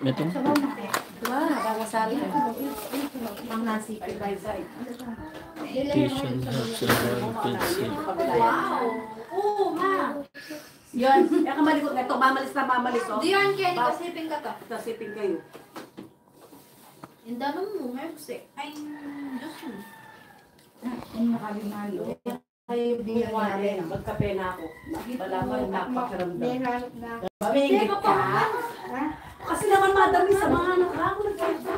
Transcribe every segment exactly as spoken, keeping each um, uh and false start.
Metung. Wah, bang masali. Ang nasi. Tissue and helps in drawing pencil. Wow! Oo, ma! Yun, e ka malikot na to. Mamalis na mamalis, oh. Diyan, Kenny, pasiping ka to. Pasiping kayo. Indanan mu, Mercy. Ay, Diyos mu. Ay, buwan, magkape na ako. Wala pa rin napakiramdam. Mamingit ka? Kasi naman, madam, sa mga anak ko, nagkakita.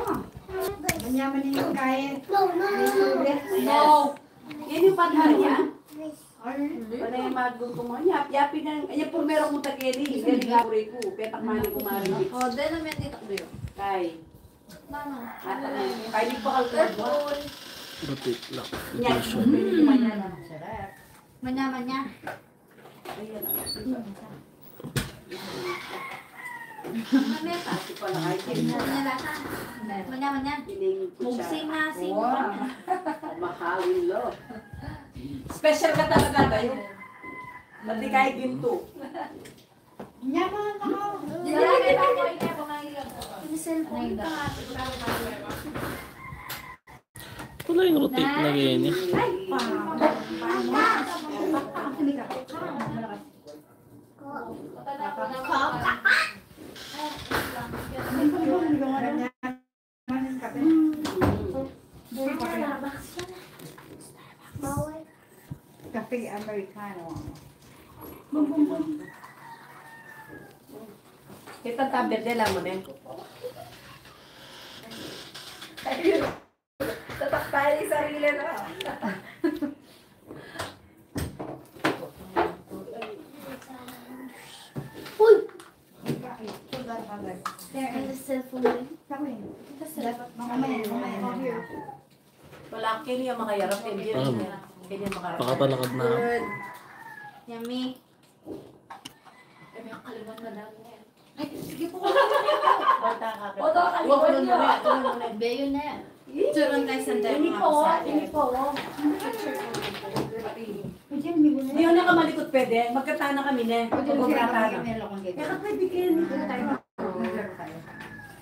Manyaman yung kaya. No, no, no, no. No. Yan yung panahon niya? Panay magluto mo. Yap, yapin na. Yan, primero kong takili. Yan yung labore ko. Petak mani ko marinig. O, dahil naman dito ko yun. Kay. Mama. Ata na yun. Kay di pa kalkuhan mo. Purple. Rutik na. Yan. Manya, manya. Ayan. Manya, manya. Manya, manya. Ining kutsara. Mugsing na, sing. Wow. Mahalin lo. Special ka talaga, tayo. Pati kahit ginto. Nya, mga tao. Yung cellphone ka. Pala yung rotate na ganyan eh. Ay, pa. Kape Americano. Bum, bum, bum. Kita tabi de la mo ne. Tatakpan yung sarili na. Uy! Ano sa cellphone mo? Mamaya, mamaya. Wala, kini yung makayarap, hindi. Ano? Kini yung makarap. Pakatalakad na. Good. Yummy. Ay, may kalimang madami na yan. Ay, sige po. Bata ka. Bata ka. Huwag mo na, huwag mo na. Beyo na yan. Turon tayo sa demo. Ini po, ini po. Hindi na ka malikot pwede. Magkatana kami ne. Pwede na. Kaya ka pwede kayo nito tayo.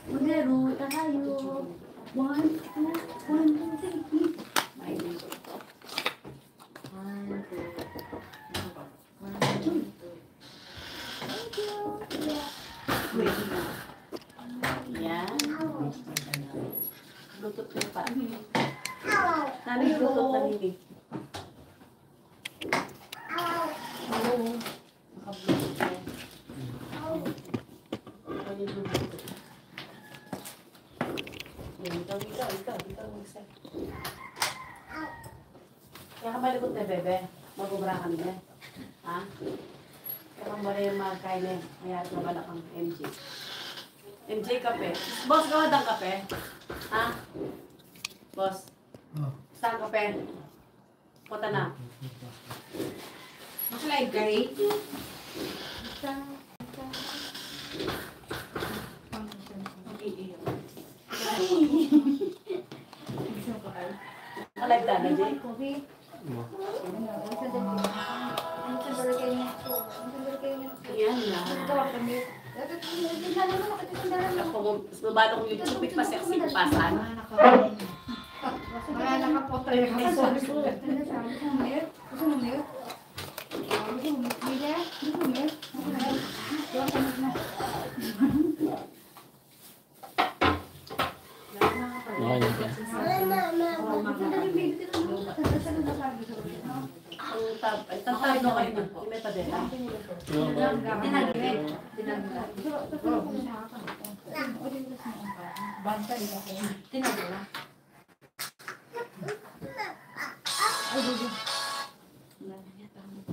Maglaro tayo. One, two, one, two, three. One, two. Yan. Bluetooth na pa. Nani Bluetooth na nini? Hello. Naka-Bluetooth na. Nani Bluetooth? Yan, ikaw, ikaw, ikaw, ikaw, magsa- Kaya ka malikot na, bebe. Mag-obra kami na. Ha? Kaya ka mara yung mga kain eh. Kaya ka wala kang M J. M J kape. Boss, gawa dang kape. Ha? Boss. Oh. Saan kape? Punta na. Makalive ka rin? Makalive ka na, Jay? Yan na. Ako, mas mabalo kong YouTube, may pa-sexy pasan. Mga nakapotoy na kaso. Okay na siya. Ang tab-, ang tab-, no, kayo na. May padela. Tinagre. Tinagre. Tinagre.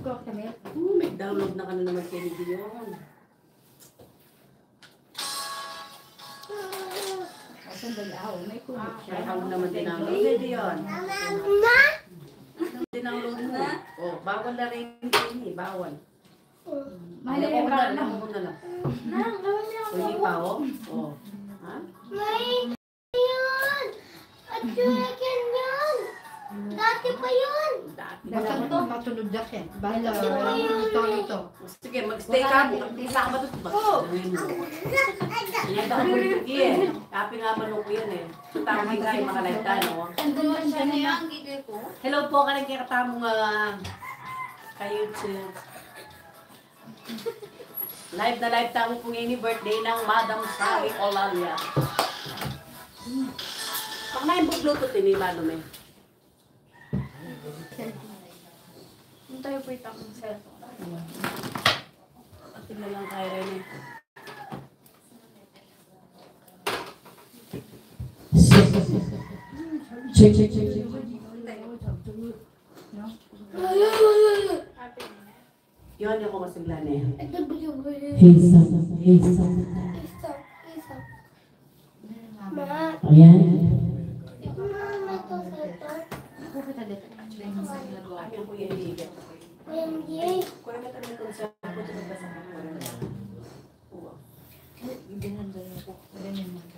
Oh, may download na ka na naman, Kennedy, yun. Ay, hawag naman din ang Kennedy, yun. Din ang load mo. Oh, bawal na rin, Kennedy, bawal. Mahal yung bawal na. Mahal na lang. Nang, gawin niya ako. Pwede pa, oh. Oh. Ha? May Yun! At yun, yun! Dati pa yun! Dati Basta matulog na siya. Basta ito, ito. Sige, mag-stay ka. Isa ka matutubag. Oo. Yan, ako po yung iyan. Kapi nga manok yan eh. Tapos nga yung mga live tayo. Andun man siya na yan, gigil ko. Hello po, kanan kaya katamu nga kayo, sis. Live na live tamu pung ini birthday nang Madam Sally Olalia. Baka na yung Bluetooth ini, Madam eh. Tayo po itang cellphone. Tingnan lang tayo rin eh. Check, check, check, check. Yun yung kumasigla na yan. Isa, isa. Ayan.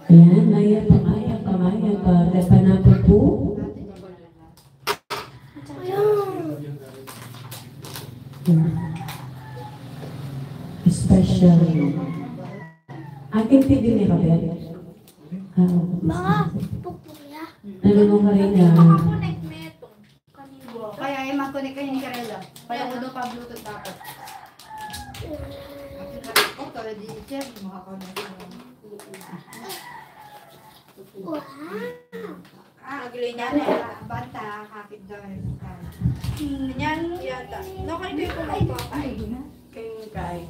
Ayan, maya pa, maya pa, maya pa. Dapat na po po. Especially. Akin pwede ni Robert. Ah, oo. Mga pupulya. Ano mo ka rin na? Kaya ay mag-connect kayo ni Karela. Kaya ko doon pa-Bluetooth dapat. Ito, di siya, di makakonect. Wow! Ah, aglay niya na. Bata, kapit daw. Hmm, yan yata. No, kayo po magpapay. Kayo kay.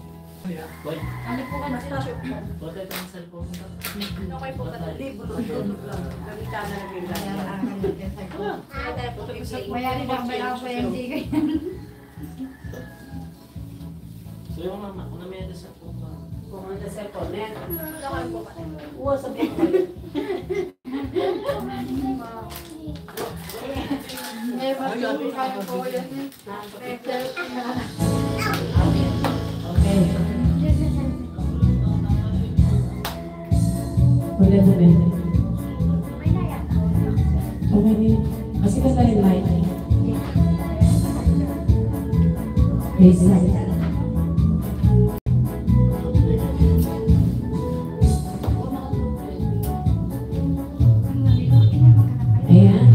Ano po ka na? Basta. Basta itong cellphone mo. No, kayo po ka na. Libro. Gamitan na lang yung gamitan. Ah, ano yung cellphone? Ah, tayo po. Mayari ba ang bayaran ko yung hindi ganyan? Sabi mo, mama, kung na may ada sa phone ba? Kung na sa phone, eh. Uwa, sabi ko. Eh, mas yung kaya ko yan, eh. Okay. Wala na rin. Okay. Kasi ka tayo light. Isa. Ayan.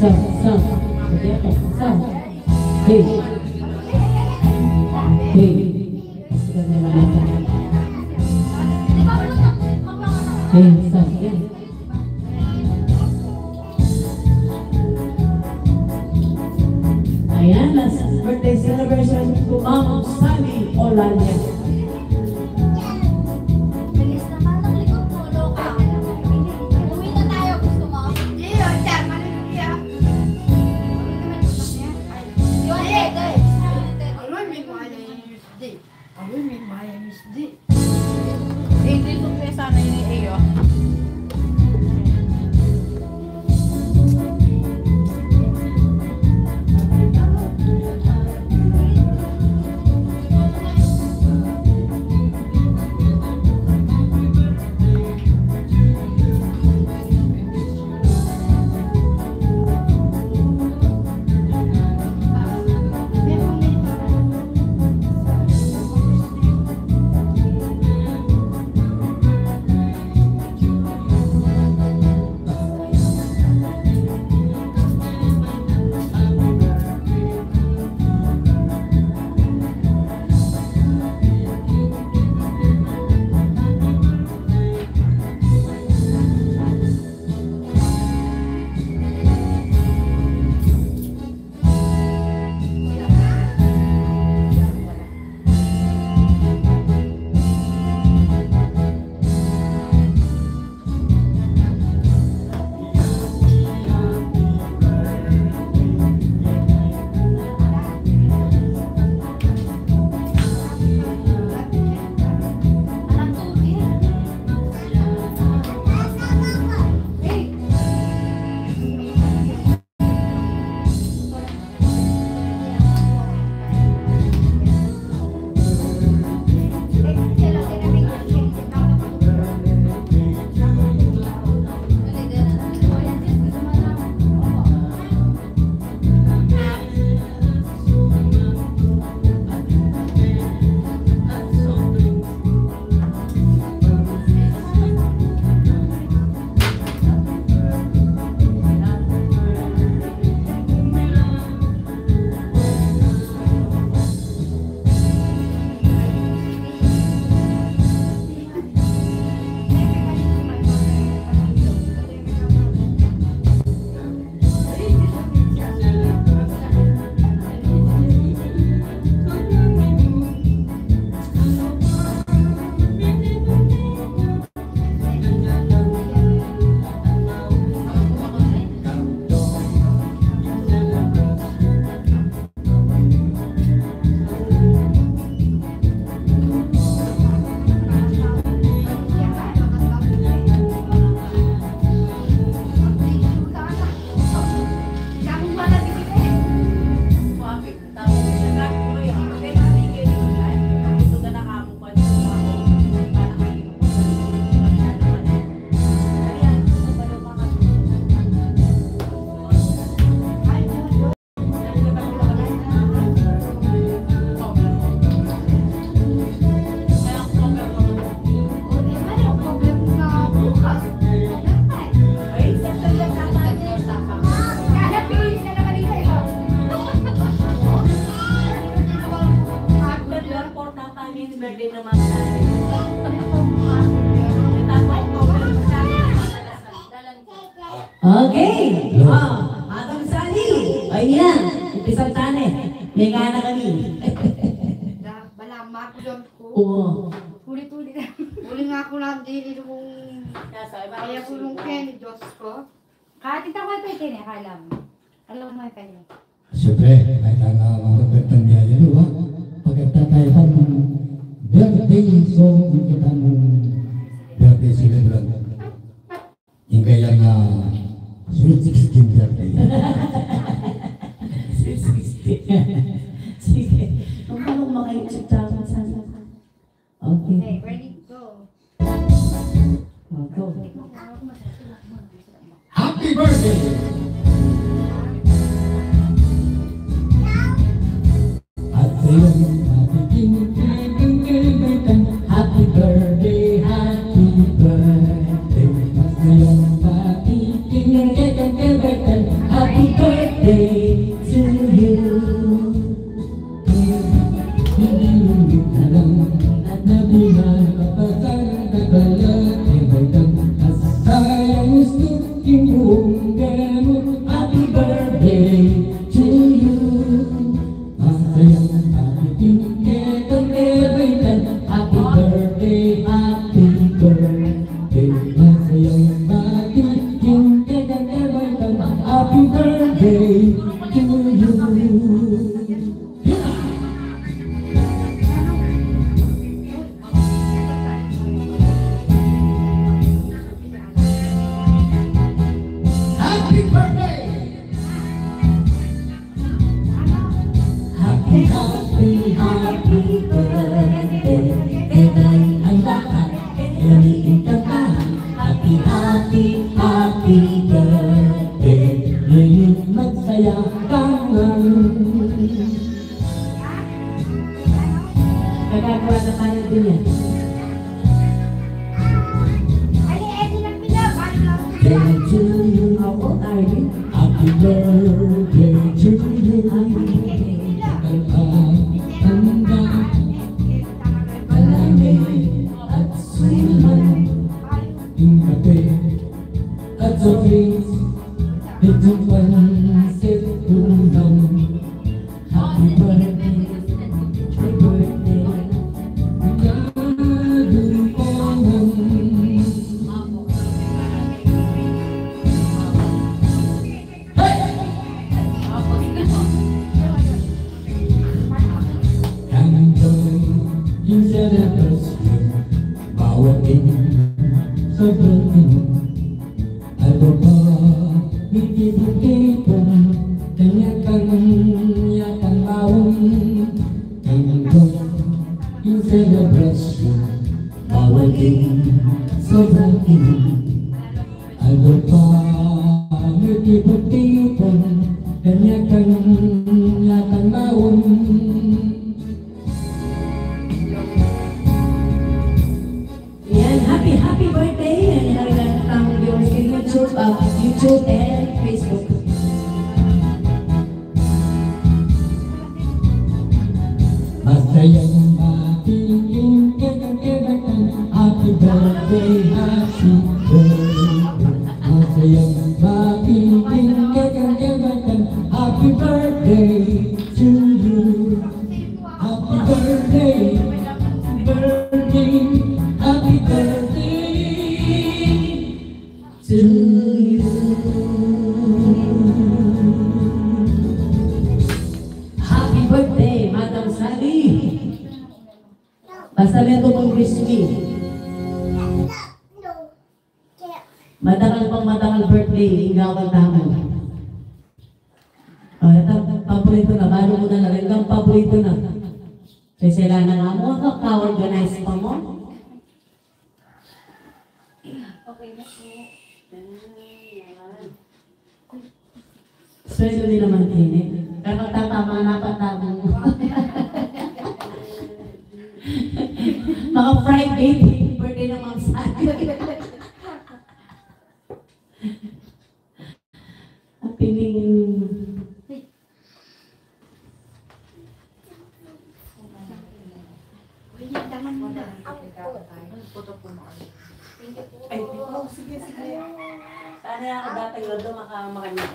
Sa, sa. Sa. Hey. Hey. Hey, sa. Ayan, last birthday celebration to Ma'am Sally Olaya. Bilis naman ng likod mo, loka. Uwi na tayo, gusto mo? Hindi, o, siya, maluluya. Yun, eh, guys. Alam mo, may mga naiinis din. Alam mo, may mga naiinis din. Eh, dito kaya sana yun, eh, oh. Okay. Hello. Ah, Madam Sally. Ay, yan. Umpisan tane. May gana kami. Da, bala, magulang ko. Oo. Tuloy-tuloy na. Uli nga ko lang, dili nung kaya ko nung Kenny, Diyos ko. Kahit ito ko ito, Kenny, akala mo. Alam mo ito yun. Siyempre, kahit ang, ah, magandang biyaya, di ba? Pagkatapos tayo pa ng birthday song, yung kita mong birthday celebrant. Yung kaya nga, sweet sixteen birthday. Sweet sixteen. Sige. Kung paano maka-YouTube channel sana. Okay. Okay, ready, go. Go. Happy birthday! At sa iyong bati king kekang kebaitan, happy birthday, happy birthday. Masayang bati king kekang kebaitan, happy birthday to you. Hindi mo alam na di mapapasarang tagal at kebaitan. Masayang gusto king buong demo, happy birthday to you. Masayang bati king kekang kebaitan, happy birthday, happy birthday. Masayang bati king kekang kebaitan, happy birthday to you. Happy birthday! Happy, happy, happy birthday. Kekay ang lahat, kekay ang lahat. Happy, happy, happy birthday. Ngayong magsaya ka man. Kagagawa na pa rin din yan. Birthday to you. Ako, Arvin. Happy birthday to you. Happy birthday. Handa, palami at suman. Yung kape at soft drinks, itong pansit ulam. Happy birthday, happy birthday. Hey! Hanggang yung celebration, bawat inom, sobrang inom. Ay baba, mitipon-tipon, kanya-kanyang baon. Hanggang yung celebration, bawat inom, sobrang inom. Ay baba, mitipon-tipon, kanya-kanyang baon. Yan, happy, happy birthday. Yan, yan ang ilang viewers sa YouTube, ah, YouTube and Facebook. Masayang bati king kekang kebaitan, happy birthday, happy birthday. Masayang bati king kekang kebaitan, happy birthday to you. Happy birthday, birthday, happy birthday to you. Happy birthday, Madam Sally. Basta meto kung wish me. Madakal pang madakal birthday, ing gawan tamu. O, eto, paborito na, balu mu na la rin, paborito na. Kasi la na nga mu, ka-organize pa mu. Okay na po. Sweldo din naman din eh. Pero magtatama na pa tamo. Mga private birthday ng mga sa akin. Ang piling. Ay, oh, sige, sige. Sana ako datang na Wow.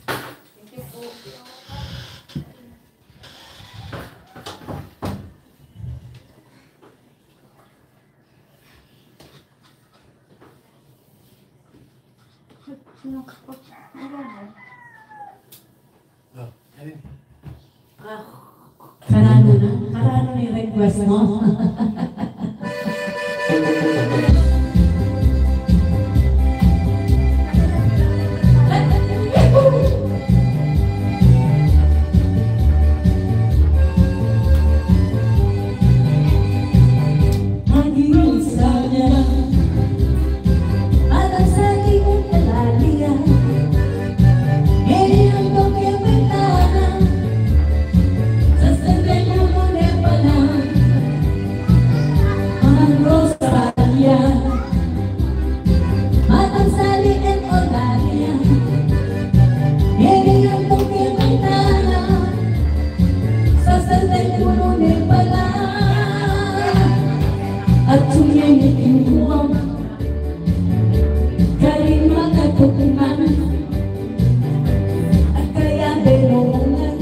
Thank you po. Karanu na? Karanu na ing request mu? Agyang salya, agyang salya ing Eulalia, ngeni antong keng bintana, sasenteng ku nu ne pala, Mang Rosalia, agyang salya ing Eulalia, ngeni antong keng bintana, sasenteng ku nu ne pala. Atyu ne ing kuwang karing makatuknang, at kaya belongan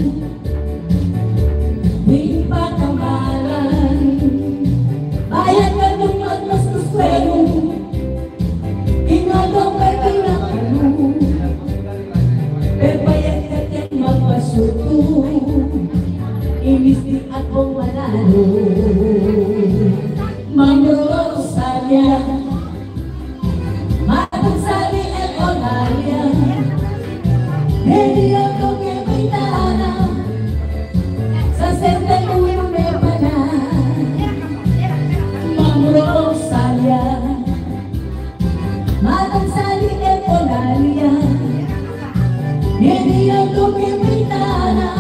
ning pakamalan. Bayat ka nung magpasuswelo, ing aldo pepinakanu, pebayat ka keng magpasutu, imisti at bong mananu. Mang Rosalia, agyang salya ing Eulalia, ngeni antong keng bintana, sasenteng ku nu ne pala, Mang Rosalia, agyang salya ing Eulalia, ngeni antong keng bintana,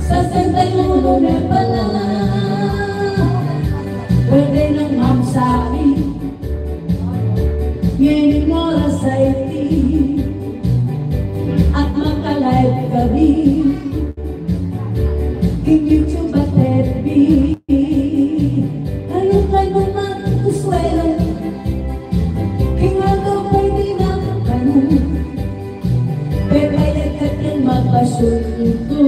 sasenteng ku nu ne pala. Pwede nang magsabi ngening oras a iti at maka-live kami king YouTube at F B. Kanu-kanu mang kuswelo, king aldo pepinakanu, pebayat ka keng magpasutu,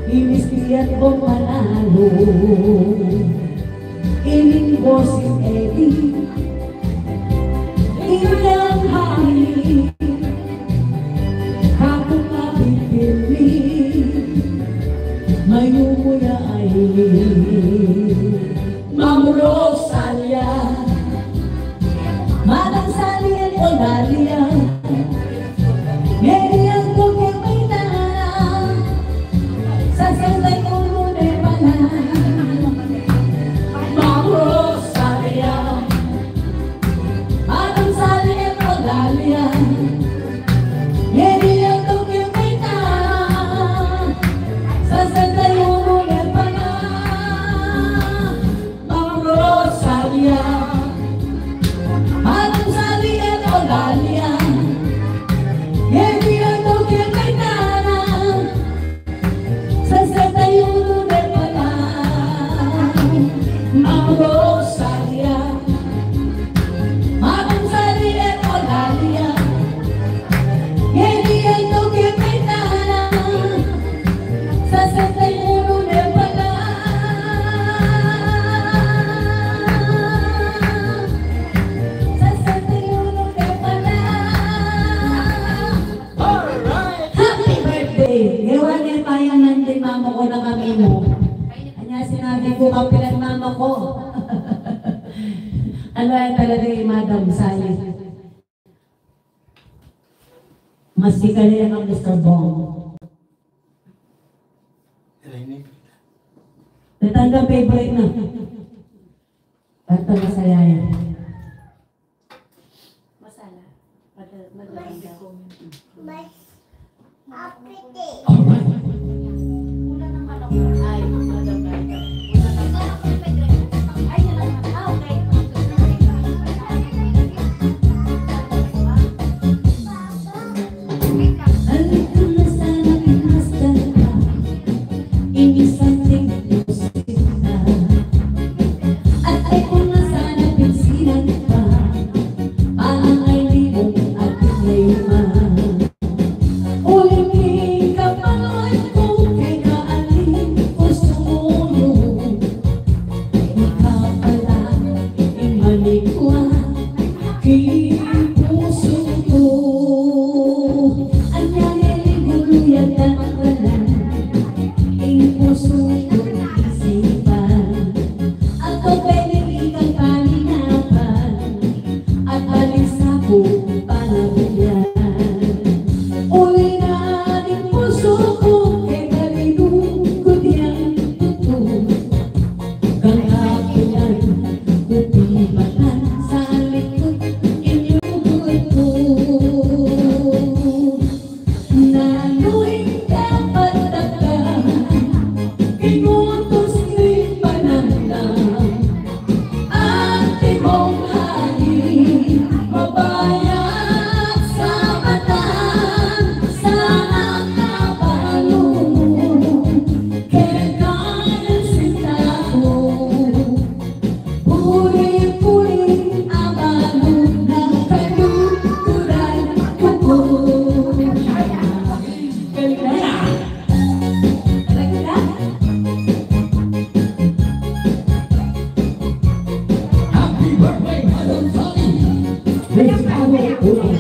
imisti at bong mananu. Ining bos i Eddie, ining hangin, kapung abitin mi, mayumu ya ay. Mang Rosalia, agyang salya ing Eulalia, ngeni antong keng bintana, sasenteng ku nu ne pala, Mang Rosalia, agyang salya ing Eulalia, ngeni antong keng bintana, sasenteng ku nu ne pala. Mang Rosalia, agyang salya ing Eulalia, ngeni antong keng bintana, sasenteng ku nu ne pala. Mang Rosalia, agyang salya ing Eulalia, ngeni antong keng bintana, sasenteng ku nu ne pala. Sasenteng ku nu ne pala. Alright! Happy birthday! Ewan e, payanan ding mama ko na kami mu. Anya sinabi ku, kapilan mama ko. Anu ya talaga i Madam Sally. Mas ikali ya kang Mister Bong. Tatanggang favorite na. Basta masaya yan. Masala. Mad-, mad-, Mas, mas, apete. Ay, madam, madam. Ay, yan lang. Ah, okay. Andito na sana pinasdan ka. Inisan At ay kung nasana pinsinan pa, parang ay limong at lima. Uling king kapaluan ku, keka aling pusu mu, ika pala ing manikwa king pusu ku. Anya ne ling gulu ya tanggalan ing pusu ku't isipan, at o pwede ikang palinapan at balisaku palabuyan. Uli na ning pusu ku, keka linugud yang tutu. Gagapian ku pimatan sa likut inyugud ku. Nanu ing dapat takan king utus ning panamnam? Antimong hangin, mabayat sabatan, sana kabalu mu, keka ing sinta ku. Buri-buri abalu na kaluguran ku. Galing na. Galing na. Happy birthday, Madam Sally. Gustavo Ulang.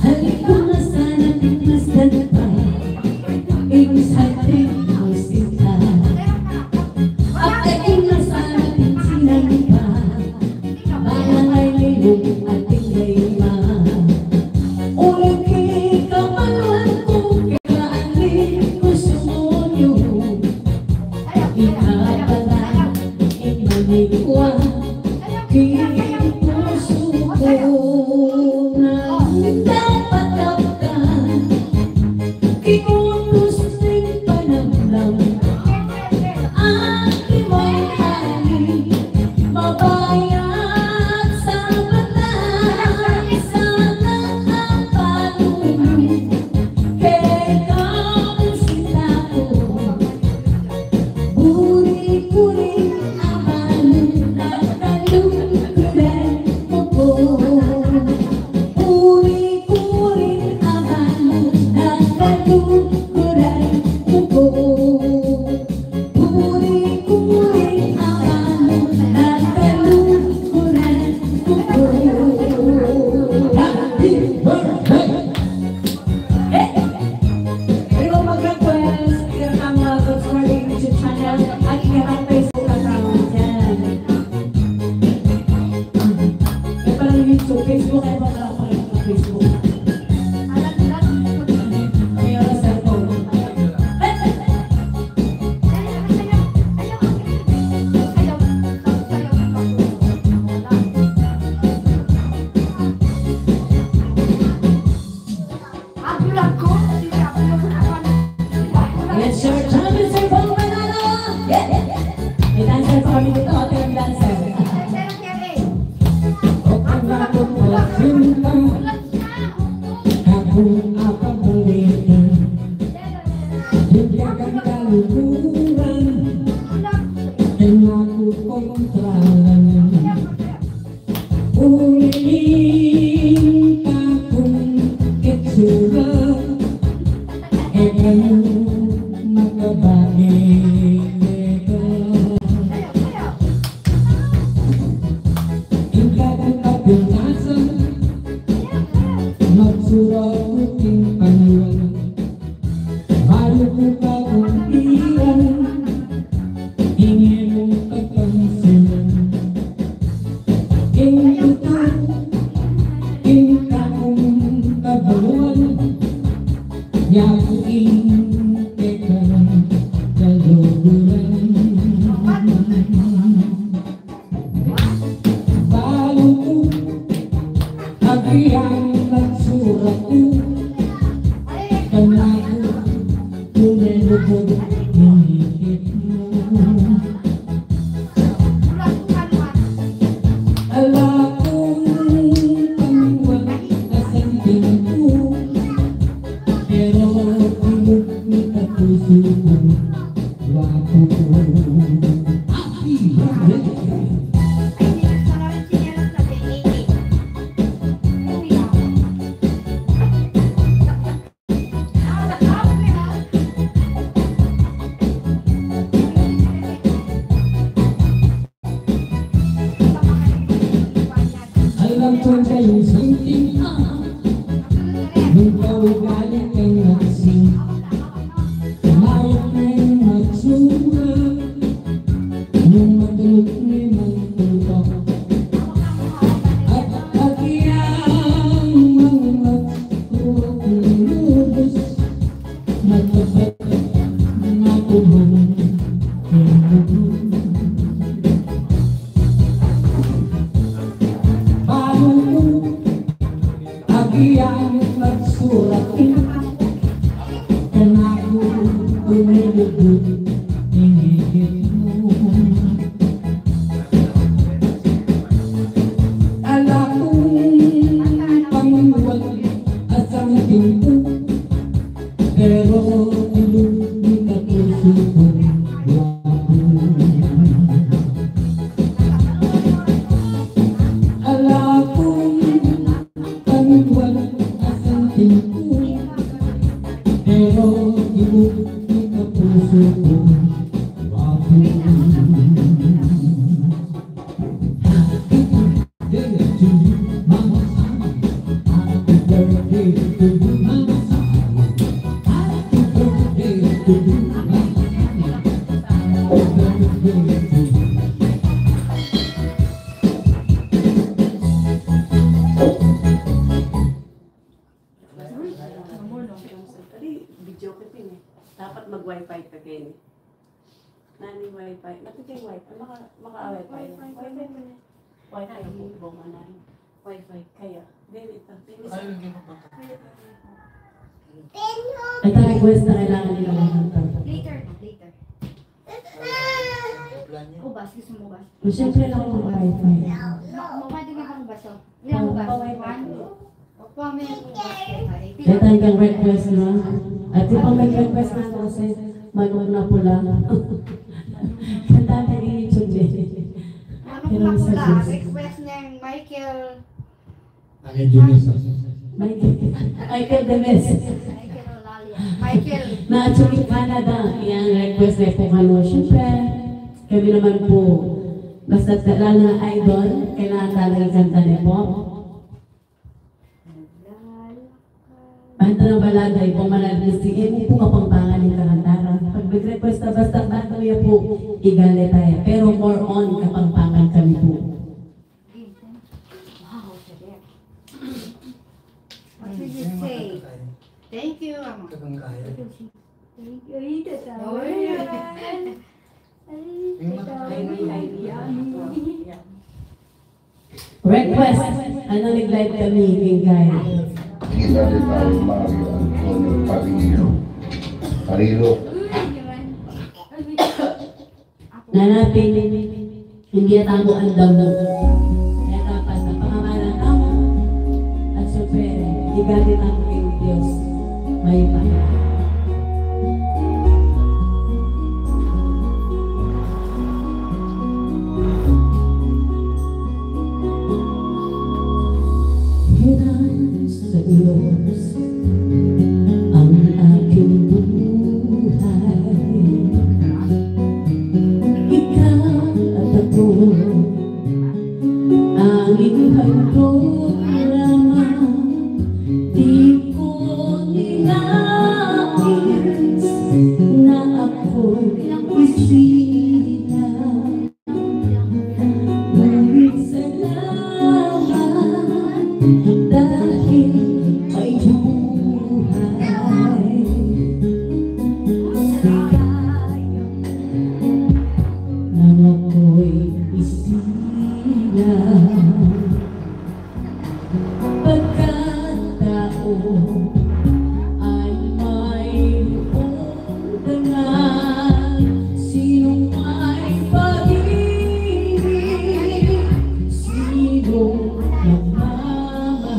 Halika na sana, tikmas ka na ba? Ibig sabihin, ang sinta. At halika na sana, tikman na ba? Bala kay lilong at tingay ma. Uling king kapaluan ku, keka aling pusu mu, ika pala ing manikwa king pusu ku. Nanu ing dapat takan king utus ning panamnam? Antimong hangin, mabayat sabatan, sana kabalu mu, keka ing sinta ku. Buri-buri abalu na kaluguran ku. Buri-buri abalu na kaluguran ku. Buri-buri abalu na kaluguran ku. Happy birthday! Pwede kayong mag-request, i-comment, subscribe sa YouTube channel at i-like ang Facebook account. Yan. Ay, parang YouTube, Facebook, ay, parang Facebook. Kaya sa cellphone. Let's share time with Sir Paul Manalo. Yeah. May dancer pa kami dito, ate, yung dancer. O kung ako pa sinta, ako ang pagalitan. Yung kagang kalukuran, kinakukontralan. Uling kakung itsura, e ka nu makabagay keka. Ing kakung kapintasan, magsura ku king panyuan. Balu ku pa kung iran, ini mu kapansinan. Ing tutu, ing kakung kabaluan, yaku ing kekang kaluguran. Balu ku, agyang magsura ku, Kayong sinting, ah, nung paugali kang magsing, mayat na yung magsura, nung matulog na yung magtutok. At pag iyang mga magsura, matapat na kumang Balu mu, agyang magsurat, kanaku, tumilugud, ingigit mu. Ala kung panguwag, asang timpu, pero tulog na pusu ku, guwapu. Ala kung panguwag, asang timpu, pero tulog na pusu ku, guwapu. Video ka pin e. Dapat mag-wifi ka keni. Nani wifi? Mati keng wifi. Maka, maka-wifi. Wifi. Wifi. Wifi. Wifi. Wifi. Kaya, dili ito. Ay, lagi mo pa. Ito request na kailangan nila makanta. Later, later. Ubas, gusto mo ubas? Siyempre lang ang wifi. Mama, di nga pang baso. Pang, pang wifi. Ito ang request na. At di pa may request na kasi manok na pula. Kanta na yung YouTube eh. Manok na pula. Request ni Michael. Michael Demes. Michael Demes. Michael. Na Chuki Canada, yang request na po kanu. Siyempre, kami naman po, basta ta-, lalo na idol, kailangan talaga kanta na po. Banda ng balada, ipang managis, sige mo po Kapampangan yung kakantara. Pag nag-request na basta banda niya po, igale tayo. Pero more on Kapampangan kami po. Wow, sige. What will you say? Thank you, Ama. Thank you. Ay, tatawa na. Ay, tatawa na. Request. Ano, nag-live kami, Bingay. Kita de Mario Antonio Parillo. Parillo. Nanating, ing bie tamu andam mu. Kaya dapat, pangamalan tamu. At siyempre, igati tamu king Dios. Mayupaya. Hirang sa Diyos ang aking buhay. Ikaw at ako, angin handog lamang. Di ko ninais na ako'y isina. Ngunit salamat dahil may buhay. Ligaya nang ako'y isina. Pagkat tao ay mayroong dangal, sinong may pag-ibig, sinong magmamahal,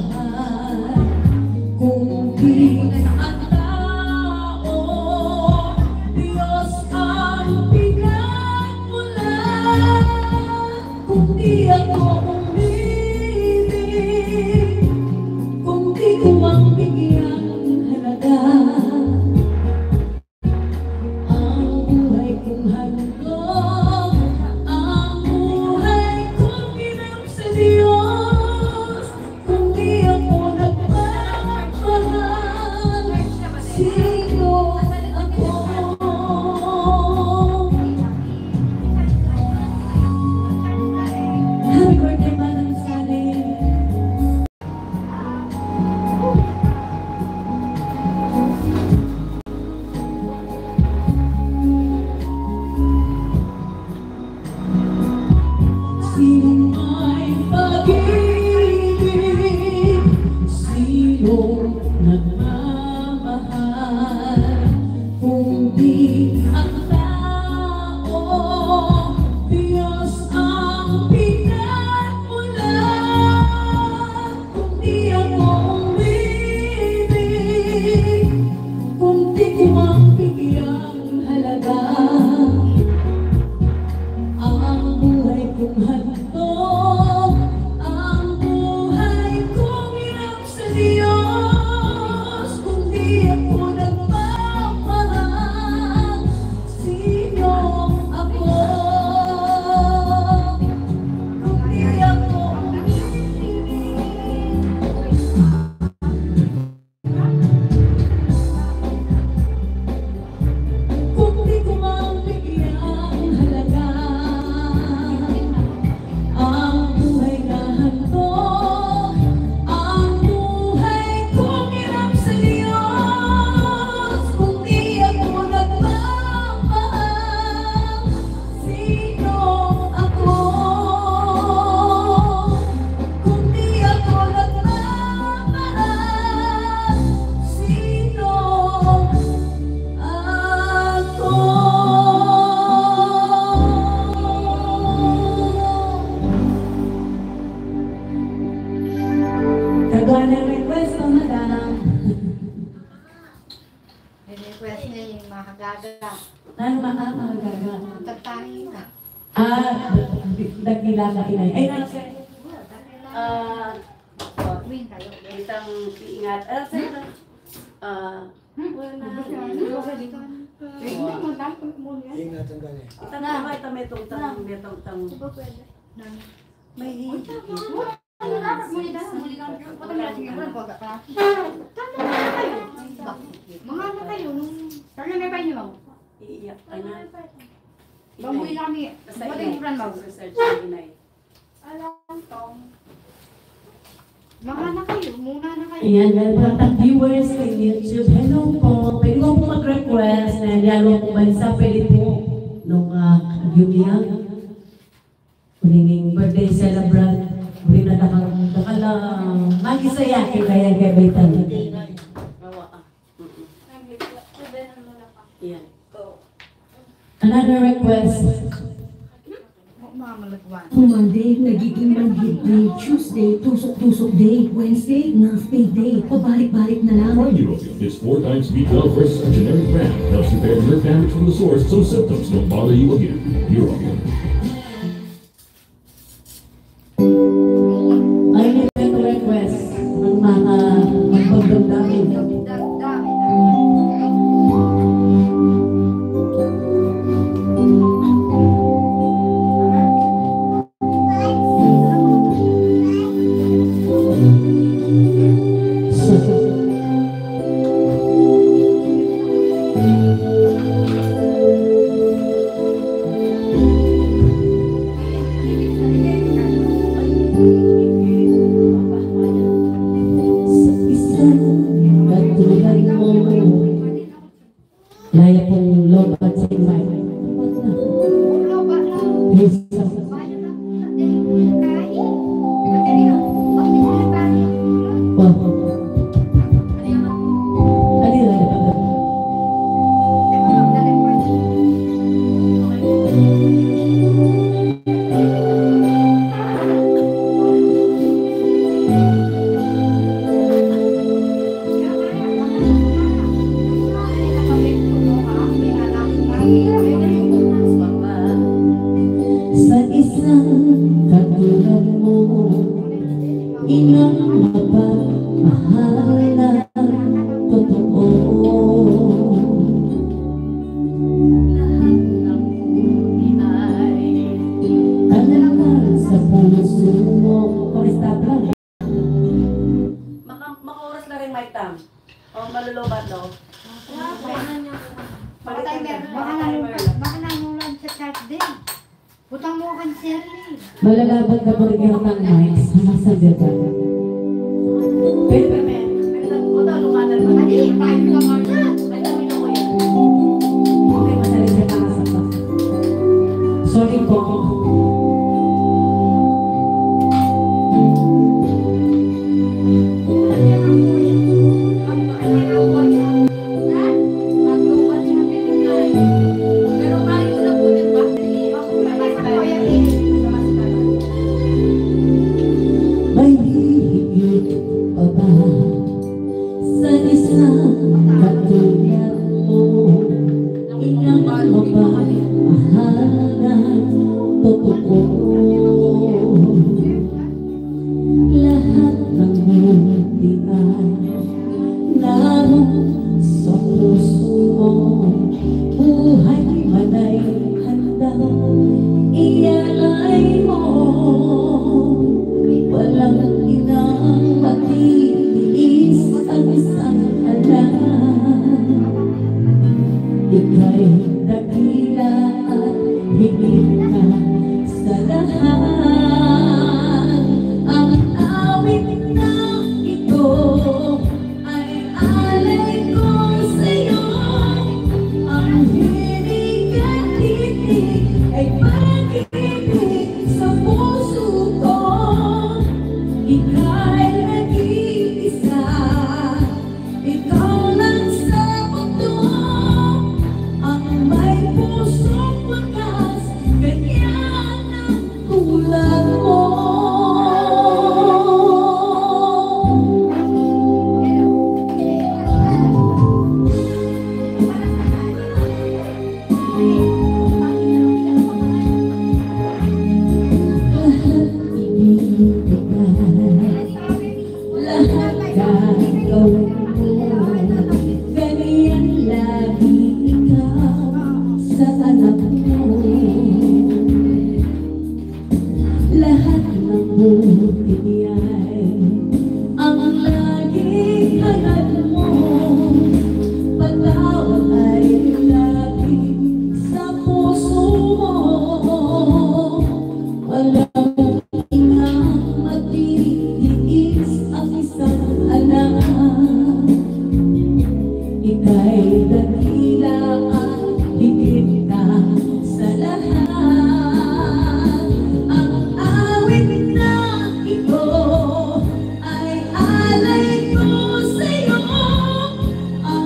kung di ang tao, Diyos ang pinagmulan. Kung di ako umibig, kung di ko mang bigyang halaga ang buhay kong handog, ang buhay kong ginap sa Diyos, Di ako nagmamahal, sino ako? Kung di ako umiibig, kung di ko man bigyang halaga, ang buhay na handog, ang buhay kong hiram sa Diyos. Kung di ako nagmamahal, sino ako? Kung di ako nagmamahal, sino ako? Kagwa ng request ko, madam. Request niya yung mahagaga. Ano, ma-, ah, mahagaga? Ang tatangin ka. Ah, dakila ka, inay. Ay, nasa, ah, itang iingat. Ah, sa, ah, wala na. Itang na, itang may tungtang, may tungtang. May Mga anak kayo, nung... Kami may pa inyo, ma'am. Iiyak ka na. Bamuy kami. Basta inay, research ang inay. Alam tong. Mga anak kayo, muna na kayo. Ayan, meron po tayong viewers sa YouTube. Hello po. Pwede po po mag-request na yalo po bansa. Pwede po nung, ah, yumiyak. Uling birthday celebrant, uling na dakal, dakal, ah, magisaya, kaya, kaya, kaya, kaya. Yan. Another request. Kung Monday, nagiging manhid day. Tuesday, tusok-tusok day. Wednesday, nerve pain day. Pabalik-balik na lang. Try Neurobion. Its four times B twelve versus a generic brand helps repair nerve damage from the source so symptoms don't bother you again. Neurobion. Ay, may request ang mga magpagdamdamin. Sa isang katulad mo. Laya pong lobat sa iba. Lobat na. Yes. Sa isang katulad mo, inang mapagmahal na totoo. Lahat ng buhay ay talagang sa puso mo. Pakistop lang. Maka-, makaoras na rin, Mike Tam. O, malulubat, no? Baka timer. Baka nang-, baka nangulan sa chat din. Butang mo kan Shirley. Malalabat na burger ng Mike sa masagatan. Pero, pero, pero, pero, puta, lumanan pa. Ay, tayo ka, Mark. Ay, tayo ka, Kuya. Okay, masali siya para sa pa. Sorry po. May hihigit pa ba sa isang katulad mo? Inang mapagmahal na totoo. Lahat ng buti ay narong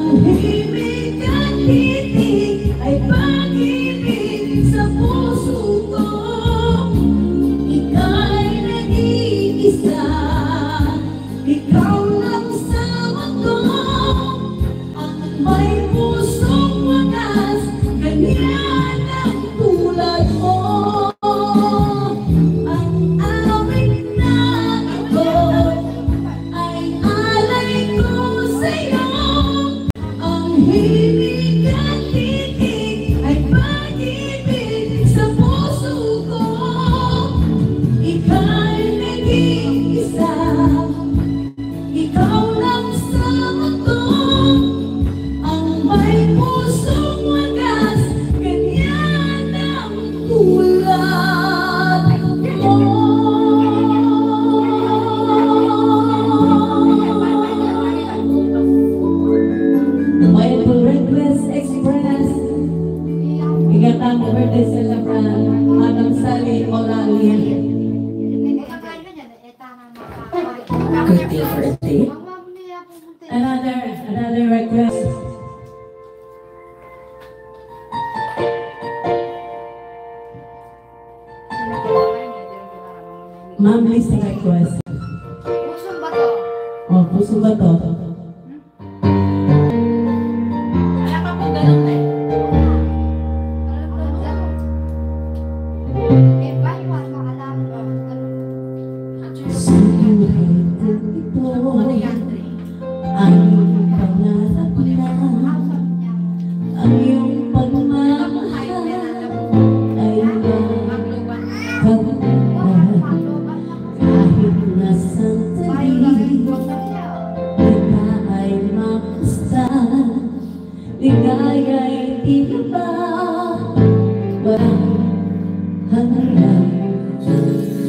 Tahimik at titik ay pag-ibig sa puso ko. Ika'y nag-iisa, ikaw lang sa mundo. Ang may pusong wagas, ganyan ang tulad mo. Ang awit na ito ay alay ko sa'yo. Ang himig at titik ay pag-ibig sa puso ko. Ika'y nag-iisa, ikaw lang sa mundo. Ang may pusong wagas, ganyan ang tulad mo. May request express. Ingatan mo, birthday celebrant, Manang Sally Olalia. Good day for a day. Another, another request. Ma'am Liz request. Pusong Bato. Oh, Pusong Bato. Wala pa pong ganun eh. Sa buhay kong ito, ang pangarap na, ang iyong pagmamahal ay magkaganda. Kahit na sandali, kita ay makasal. Ligaya'y tila ba walang hanggan.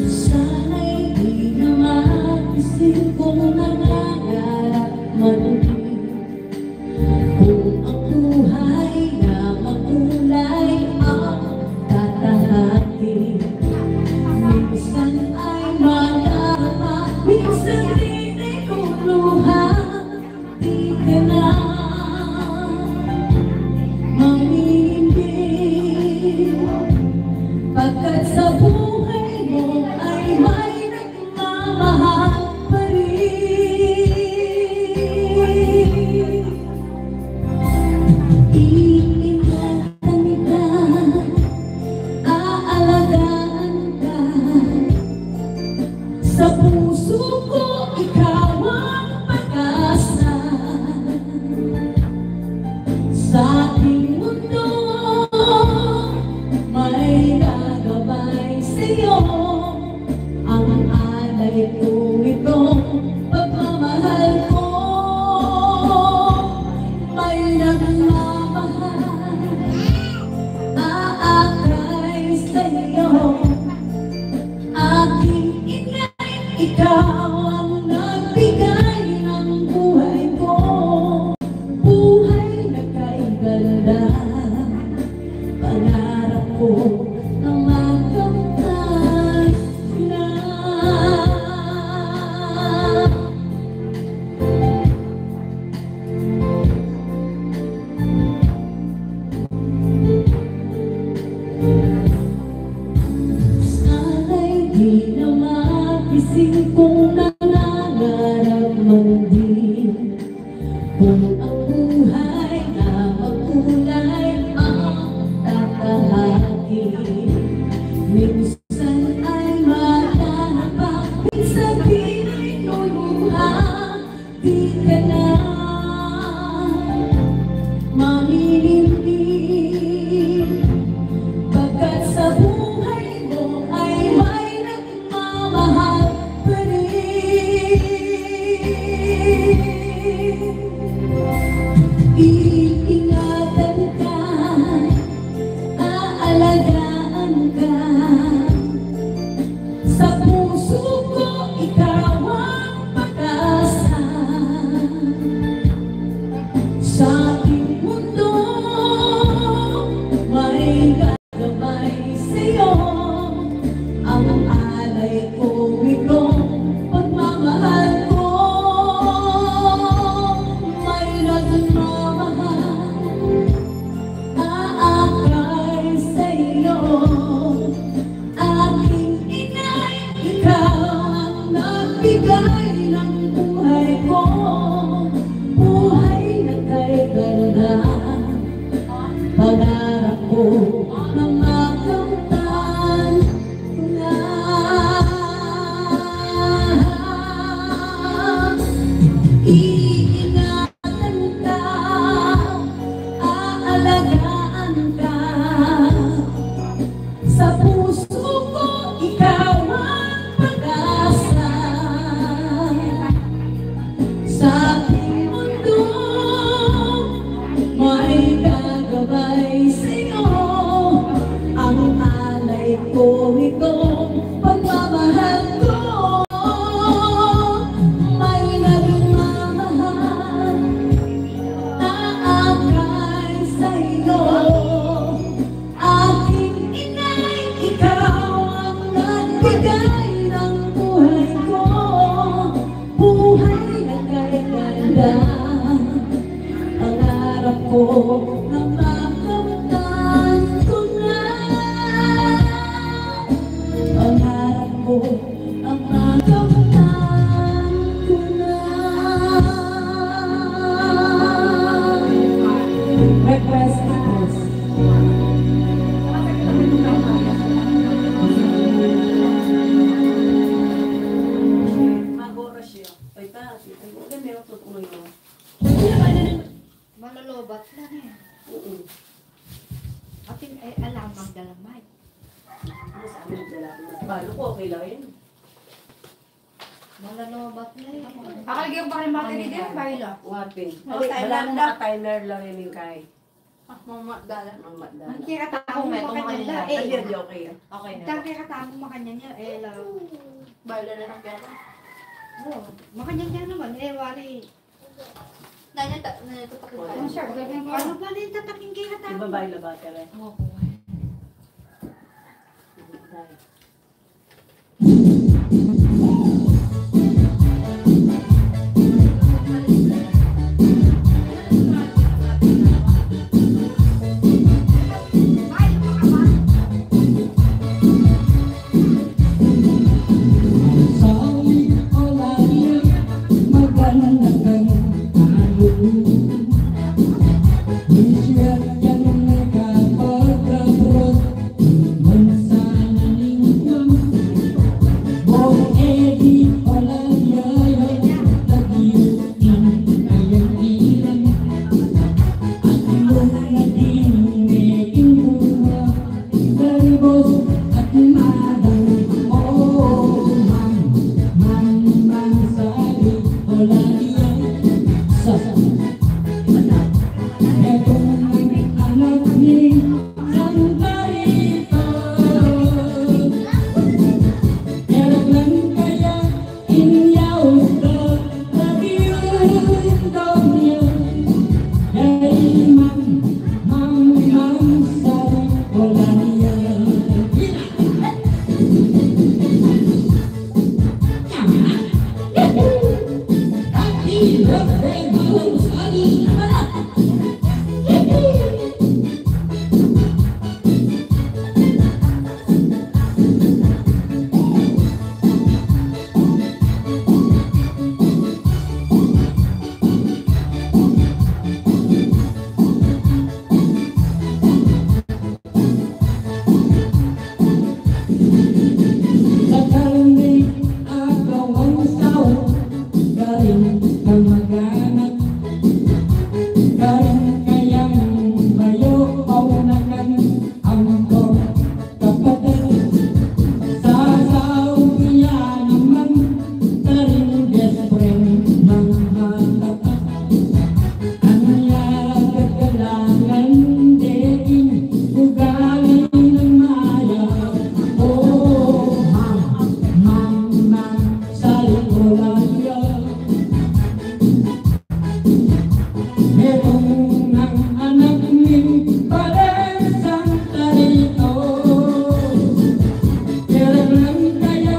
Sana'y di na magising kung nangangarap man. Kung ang buhay na makulay ang tatahati, minsan ay madama, minsan di na luluha. Di ka na manimbi, pagkat sa buhay mo ay may nagmamahal pa rin. Iingatan ka, aalagaan ka. Sa puso ko, ikaw ang pag-asa. Sa aking mundo, may gagabay sa'yo. Ang alay ko, itong pagmamahal ko. May nagmamahal, aakay sa'yo. Aking ina, ikaw ang nagbigay ng buhay ko. Buhay na kay ganda, pangarap ko na makamtan na. Sana'y di na magising kung nangangarap man din. Kung ang buhay na makulay ang tatahaki, minsan ay madahapa, minsan di luluha. Di ka na maninimbi, pagkat sa buhay mo ay may nagmamahal pa rin. Iingatan ka, aalagaan ka. Sa puso ko, ikaw ang pag-asa. Sa aking mundo, may gagabay sa'yo. Ang alay ko, itong pagmamahal ko. May nagmamahal Ko, ang makamtan ko na. Pangarap ko, ang makamtan ko na. Request, request. Mag-oras siya. Ay, ta, ay, ay, meron po kung ano. Malolobat lang eh. Oo. Atin, eh, alam ang dalamay. Ano sa amin, dalamay? Balo ko, okay lang yun. Malolobat na eh. Akal yung pare mati ni Jen, bayo lang. Wapin. Wala nang timer lang yun yung kay. Ah, mama, dala. Mama, dala. Ang kira tamu makanyan la, eh. Ayun, okay, ah. Okay na. Ang kira tamu makanyan la, eh, la. Bala na lang kaya. Oo, makanyan la naman, eh, wari. Nanya ta, nanya ta pakita. Ang shark, ganyan ko. Ano ba na yung tataking kira tamu? Iba ba yung labater, eh? Oo. Sa karne, agawan, sawa, karing kamag-anak, karing kayang bayu, kaunakan, ampon kapatad, sasawa ya naman, karing best friend, mga tapat. Anya kekailangan, deking ugali nang maya. O, mang, mang, mang, sali ko la ya. Metung nang anak ning Pare Santa Rita. Kailangan kaya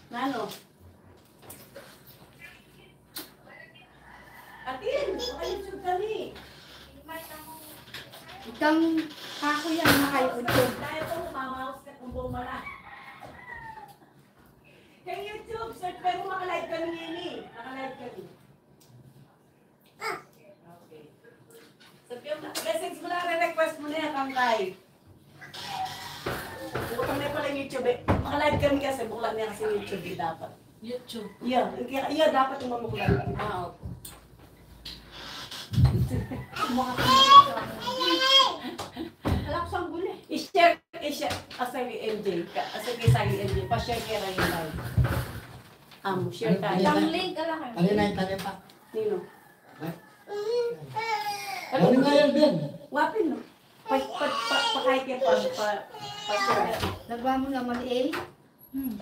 Nanu? Atin, naka-YouTube kami. Itang kaku yan, naka-YouTube. Dahil po, mamaus ka kung bumala. Kay YouTube, search pa mo, maka-live kami ngeni. Maka-live kami. Okay. Sabi mo, message mo lang, re-request mo na yan, kang kay. Buklat na pala yung YouTube eh. Maka-live kami kasi, buklat na kasi yung YouTube eh, dapat. YouTube. Iya, iya, iya, dapat yung mamuklat. Ah, opo. Alak sa guli. I-share, i-share. Asa yung M J? Ka-, asa yung isa yung M J? Pa-share kaya yung live. Amo, share tayo. Ano, ano, ano, ano pa? Nino? Ano kaya din? Wapin, no? Pa, pa, pa, pa, kaya pa, pa, pa, share. Nagawa mo naman, eh. Hmm.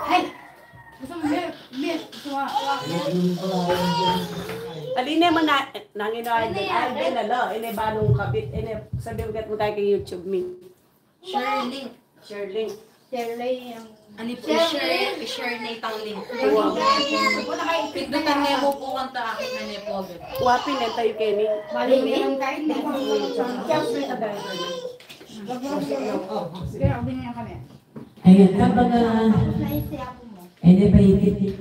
Ay! Gusto mo, Mir? Mir, gusto mo? Aline man na, nangin na, ay, ay, ay, din, alo, ine, balong kabit, ine, sabi mo, gat mo tayo kay YouTube, mi. Share link. Share link. Share link ang... Ano po, share, share na itang link. Pindutan niyo po kanta, akin na niyo po agad. Wapin, entayo keni. Bali, meron tayo, hindi ko. Kaya, binigyan kami. Ayan, kumbaga, ene pa ikit.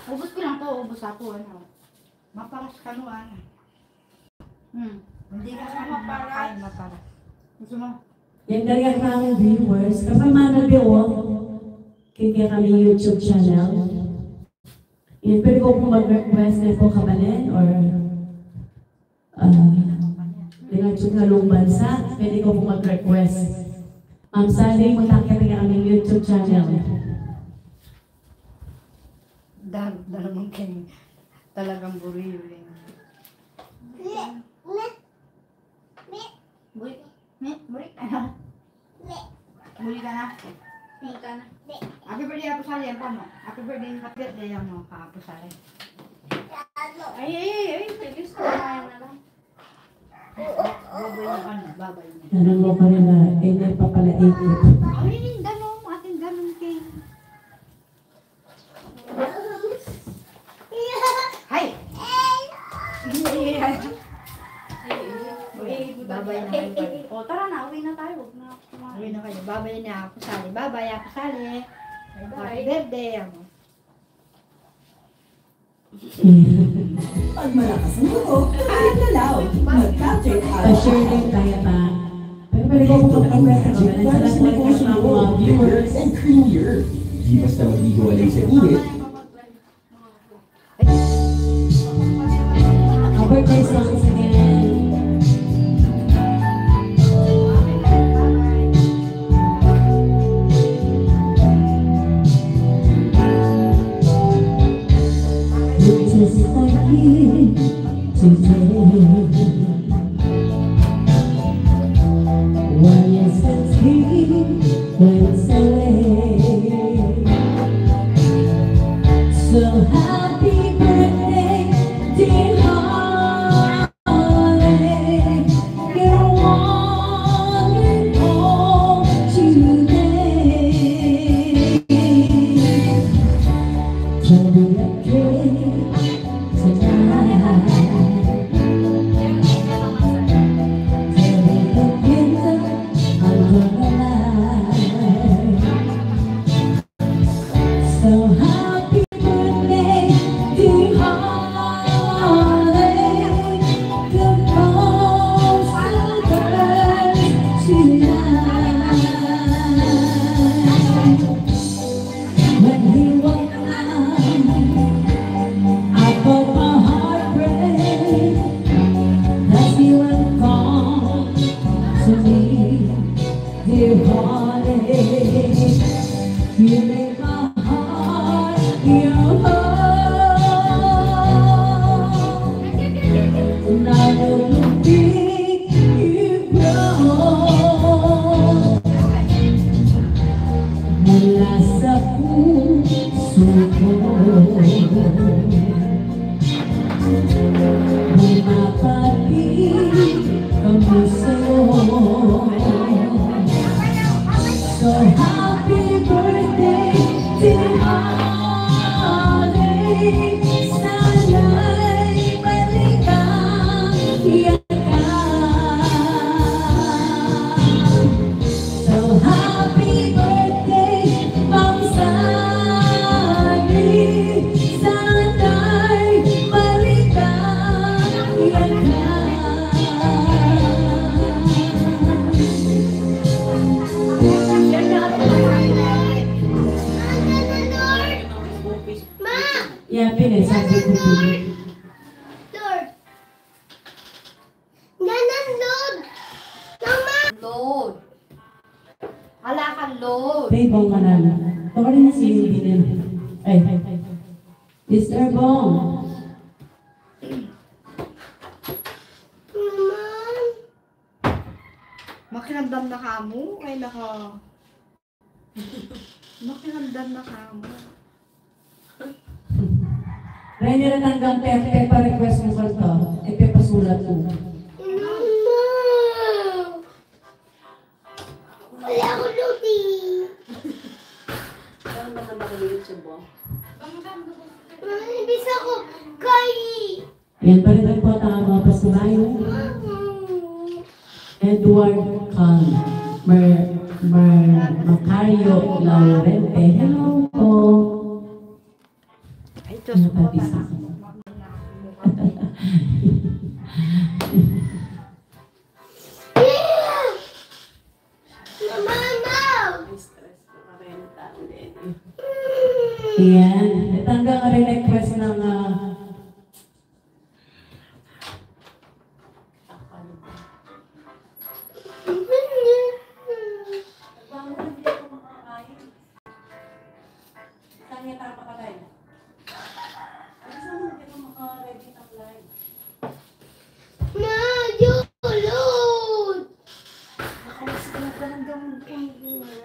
Ubus ko lang to, ubus ako, ano. Maparas ka, no, ano. Hmm. Hindi ka sa maparas. Gusto mo? Yan, kaya kami viewers, kapag manal biyo, kaya kami YouTube channel. Yan, pwede ko po mag-request na po, kabalen, or, ah, dengan YouTube na lung bansa, pwede ko po mag-request. Ma'am Sally, munta ka kami YouTube channel. Dam, dam, talagang buri yun. Buri, buri, buri ka na. Buri ka na. Buri ka na. Happy birthday, Apo Sali. Ang tama. Happy birthday, happy birthday, ano, ka Apo Sali. Ay, ay, ay, ay, feliz ka na lang. Babay na, ano, babay na. Ano mo pa rin na, eh, nagpapalaikot. Ay, damo, ating ganun kay Hay! Babay na kayo. O, tara na, uwi na tayo. Huwag na. Uwi na kayo. Babay na, Apo Sali. Babay, Apo Sali. Bye-bye. Happy birthday, amo. Pag malakas ang loob, galaw. Mag-capture. Pa-share din kaya pa. Pero pwede ko po mag-request ng mga, salamat po sa mga viewers. And creamier. Di basta maghihiwalay sa init. Our birthday songs again. Just like you today. Why is it he went away? So happy birthday, dear heart. You're one and all today. Don't be afraid tonight. Tell me the things that I'm gonna lie. So happy birthday, dear heartache. The most of us tonight. When he walked out, I felt my heart break. As he went gone to me, dear heartache, you made my heart your home. And I know the thing you grow. Mula sa puso ko, bumabati kami sa'yo. So happy birthday, dear heartache. Sana'y maligaya ka. So happy birthday, Mang Sani. Sana'y maligaya ka. Load. Ala ka load. Hey, Bong, manalo. Sorry na si Hindi na. Ay. Mister Bong. Makiramdam na ka mu? Ay, naka- Makiramdam na ka mu. Rene, natanggang pe, pepa-request mu kanta, e pepasulat mu. Wala ko luti. Saan ba naman ang YouTube mo? Nalibis ako kay Yan pa rin po ang mga pastoraya. Edward Cal, Mer, Mer, Macario Laurente. Hello po. Ay, Diyos ko, napabisa. Yan. Itanggal na rin request ng, ah,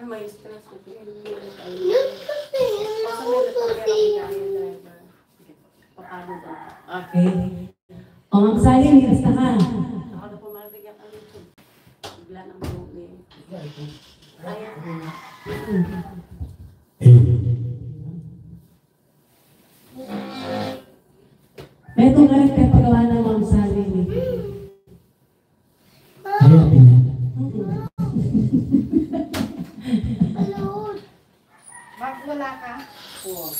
Maestra, sa tingin mo, ano? Nagpapahirap na yung driver. Sige, papagod ako. Okay. O, Ma'am Sally, lista ka. Ako na po, Ma'am, bigyan kami ito. Bigla nang maluwi. Ayan. Metung ka rin kaya pagawa ng Ma'am Sally. Kaya, Pina. Bag wala ka. Oo.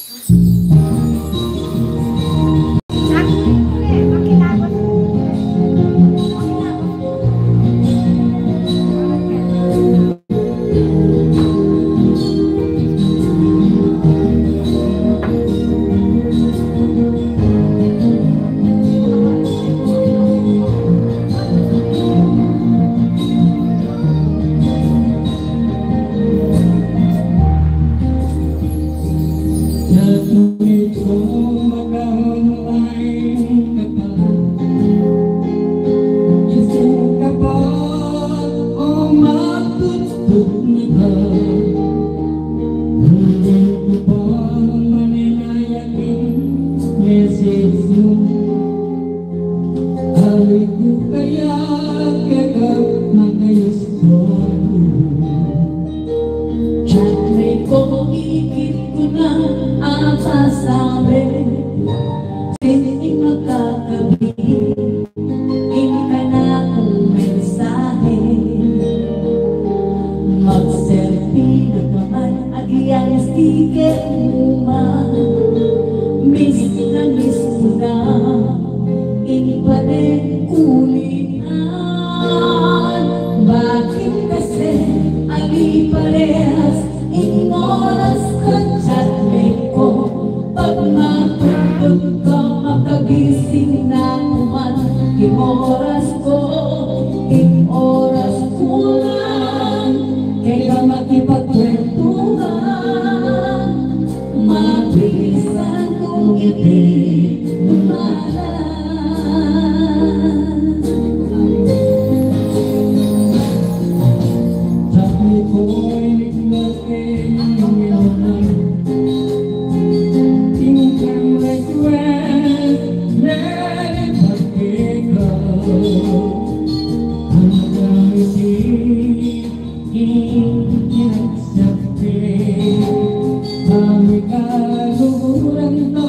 Chatmate ko, ikit ku na ang pasabe. Sini makakabi, ing kanakung mensahe. Magselfie na naman, agyang sticker mu man. Miss na miss ku na ing panekulitan. Bakit kasi ali parehas ing oras ka, chatmate ko? Pag matutulog ka, makagising na ku man. Ing oras ko, ing oras ku lang, keka makipagkwentuhan. Mabisan kung iti dumalan. Tapi ko'y naglaking minunan. Tingkang request, nagpakikaw. Hanggang iti Ing inagsabi, kami kaluguran to,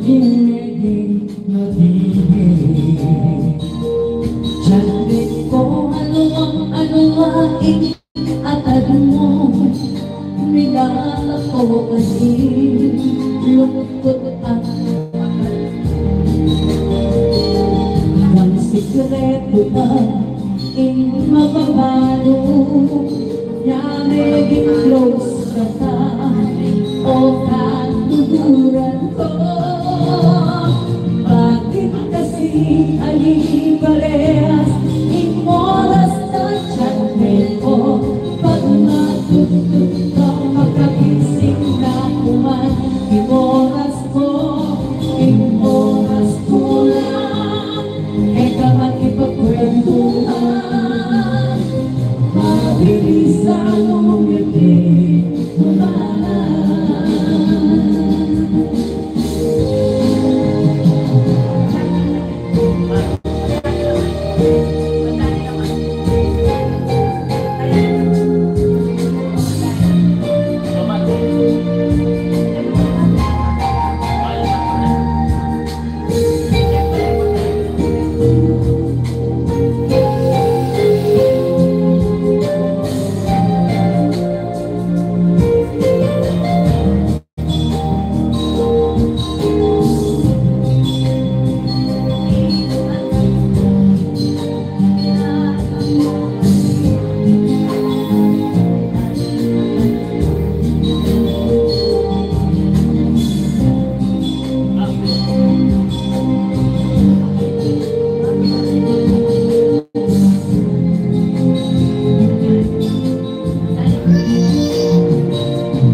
ing meging mabibig. Chatmate ko, ano ang, ano ang ing atad mo? Milala ko kasi lungkot at Nang sikretu pa ing mababalu, ya meging close ka pa o kaluguran ko. Bakit kasi ali parehas ing oras ka, chatmate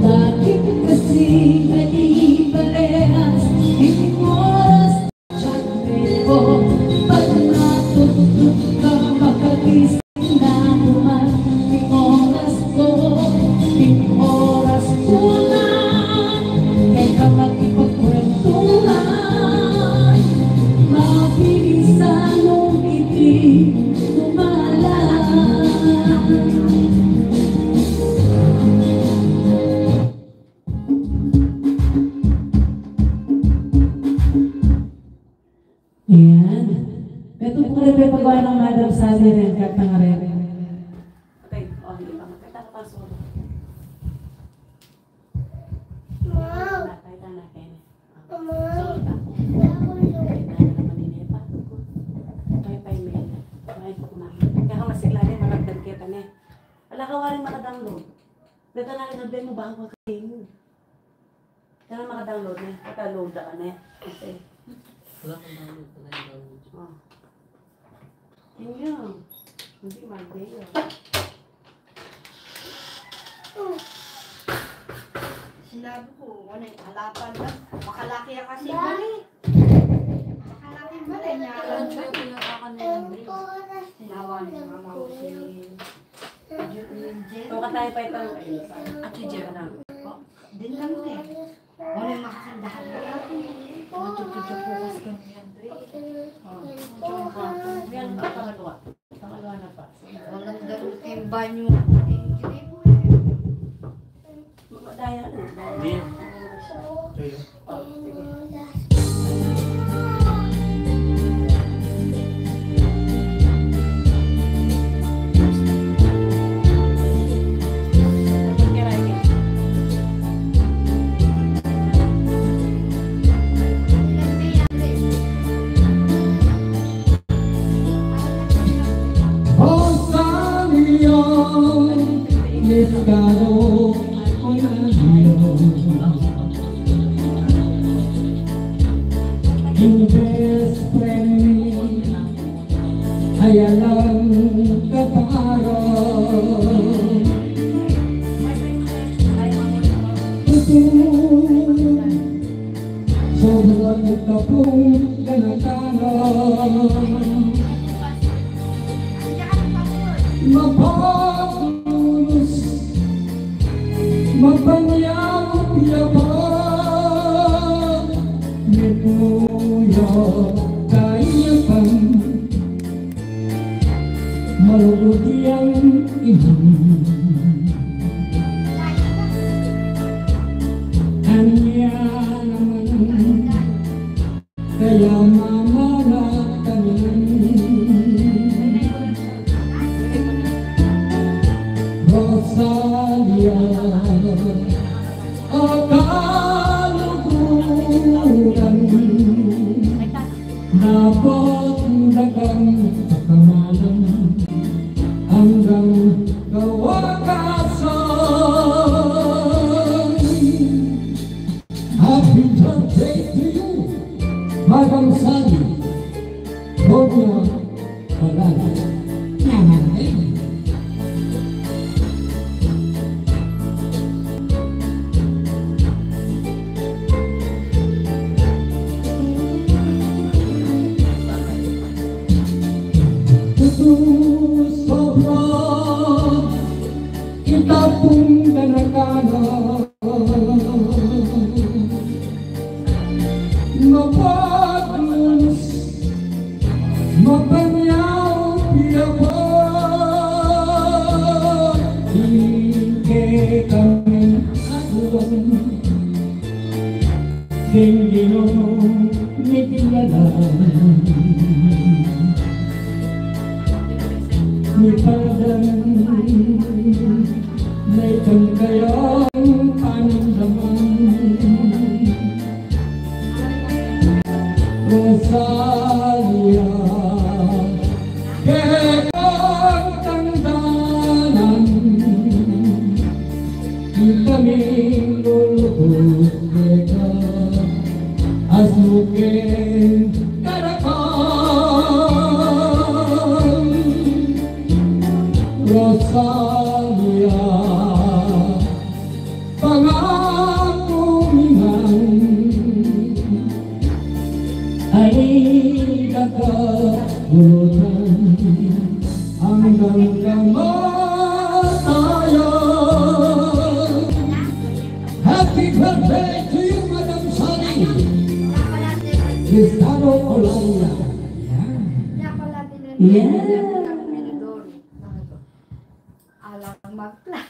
Bakit kasi naging parehas ing oras? Siyempre po, pag natutulog ka, makagising na naman ing oras ko, ing oras ko na. Kaya makipagkwentuhan, mabilis ang ngiti, lumalabas. Ayan. Ito po rin pepagawa ng Madam Sally rin, katang rin. Okay, o, di ba? Magkita ka pa solo. Wow. Patay ka na, Ken. Wow. Solo ka. Patay ka na, Manila pa. Patay pa yung Mel. Patay pa kumain. Kaya ka masigla na, malagdag kita na. Ala ka waring makadownload. Dito na rin ang demo, bago ka kayo. Kaya maka-download na. Maka-download na ka na. Okay. Wala kang download, wala yung download. Oh. Yun yun. Hindi, Monday yun. Sinabi ko, ano yung halapan na? Makalaki yan kasi bali. Makalaki bali. Kaya lang siya, pinatakan na yung Monday. Sinawa ni mama ko si Ito ka tayo pa itang Ate Jen. Din lang eh. Wala yung makakandahan na natin. Matututo po kasi kami yan, Dre. Oh. Yan, pangalawa. Pangalawa na pa. Walang ganun kayong banyo. Eh, hindi po eh. Madaya na. Hindi. Ing best friend mi ay alang kaparang. Tutu, sobrang tapung ganatana. Mapapulus Mapanyaw ya pa, mitmu ya kayapan, malugud yang iman. Anya naman, kaya mamaratang Rosalia, o kaluguran, napakdagang pagkamanang anggang kawakasan. Happy birthday to you, Madam Sally. Borneo, Palau. Namaste. Tutu Ing Ginu, mitilalam, mipadan, may tangkayang panamdaman. Rosalia, kekang tangdanan, itaming lulubus keka, asnuken karakal. Rosalia, pangaku mi ngan, ay kakabulutan anggang kamatayan. Happy birthday to you, Madam Sally Listado Olaya. Yan. Yan. Alang magpla.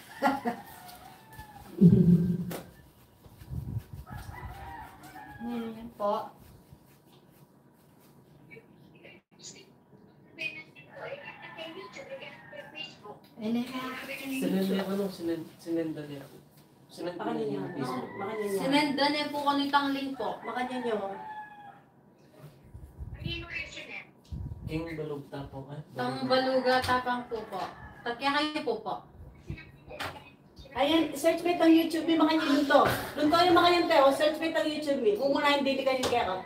Ngayon po. Sinend niya, ano, sinend, sinend niya. Sinend niya yung Facebook. Sinend niya po kung itang link po. Makanyan niyo. Ing Balug Tapang, eh? Tang Baluga Tapang po po. Tagya kayo po po. Ayan, search mo itang YouTube mi, makanyan lunto. Lunto yung makanyan te, o, search mo itang YouTube mi. Kung muna hindi, di kayo kaya ka.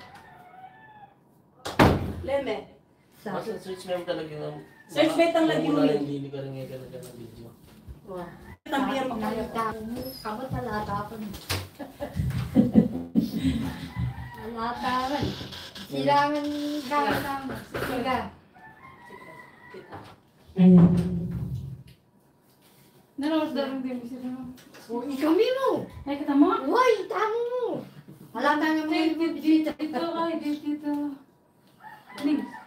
Leme. Sa Basta search mo yung talaga ng Search mo itang lagi mo wala yun. Hindi ka rin ngayon talaga ng video. Wah. Tambihan mo kayo. Nalita mo. Kabot na lata ako. Nalata rin. Silangan ka kasama. Sige ka. Ayan. Naros darang din sila. Uy, kami mo. Ay, kita mo? Uy, tamo mo. Wala tayong mga Dito, dito, dito, ay, dito, dito.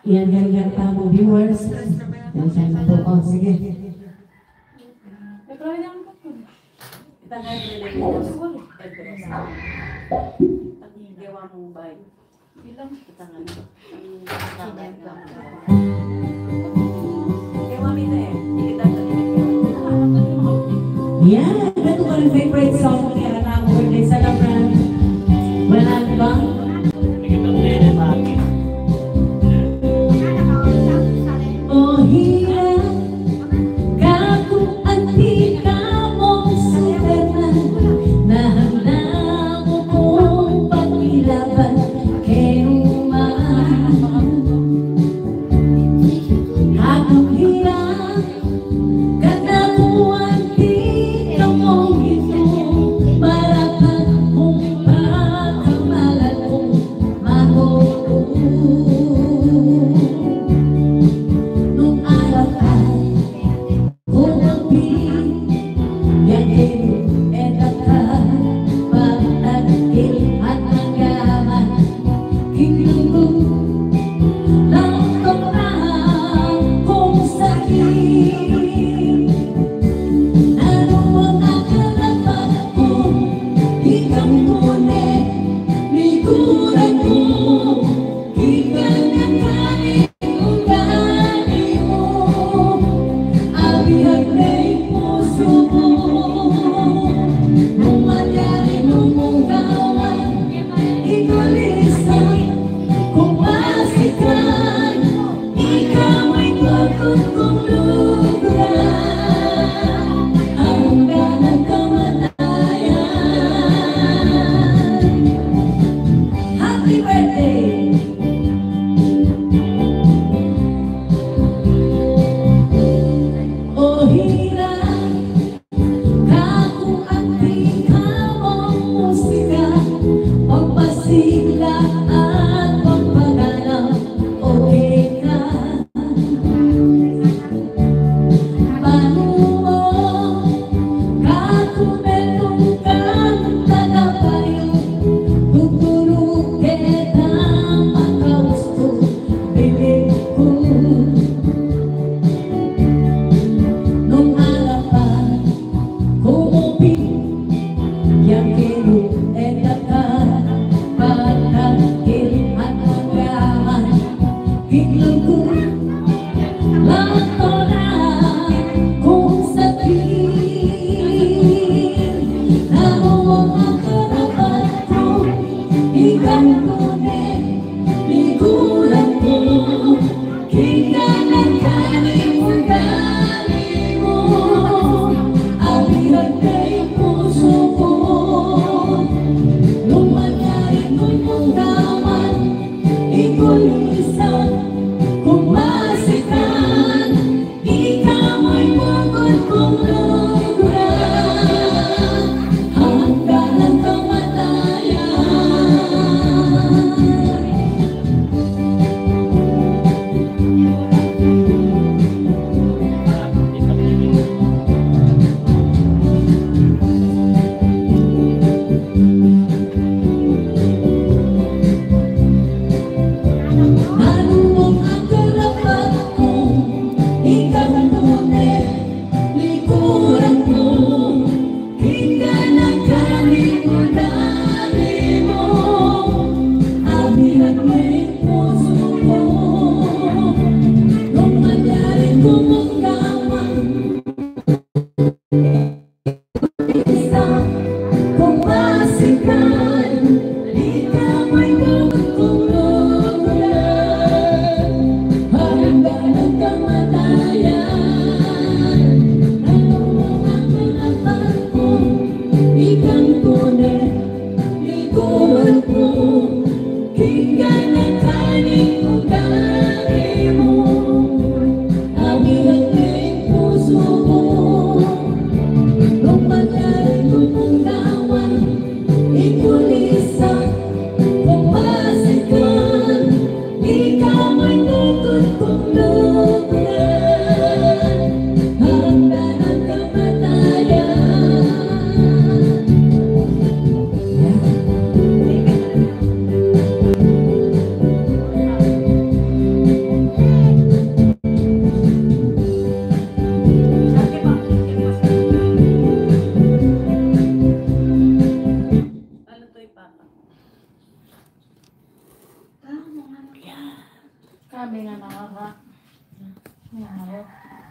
Yan, yan, yan, tamo, viewers. Yan, yan po. O, sige. Kita nga yung pag-igawa mong bahay. Yan, ito pa rin favorite song ni Ana, ang birthday celebrant. Wala na ba? O hira, kaku anti ka mong Superman, nahanda mu pong pakilaban kay Uma.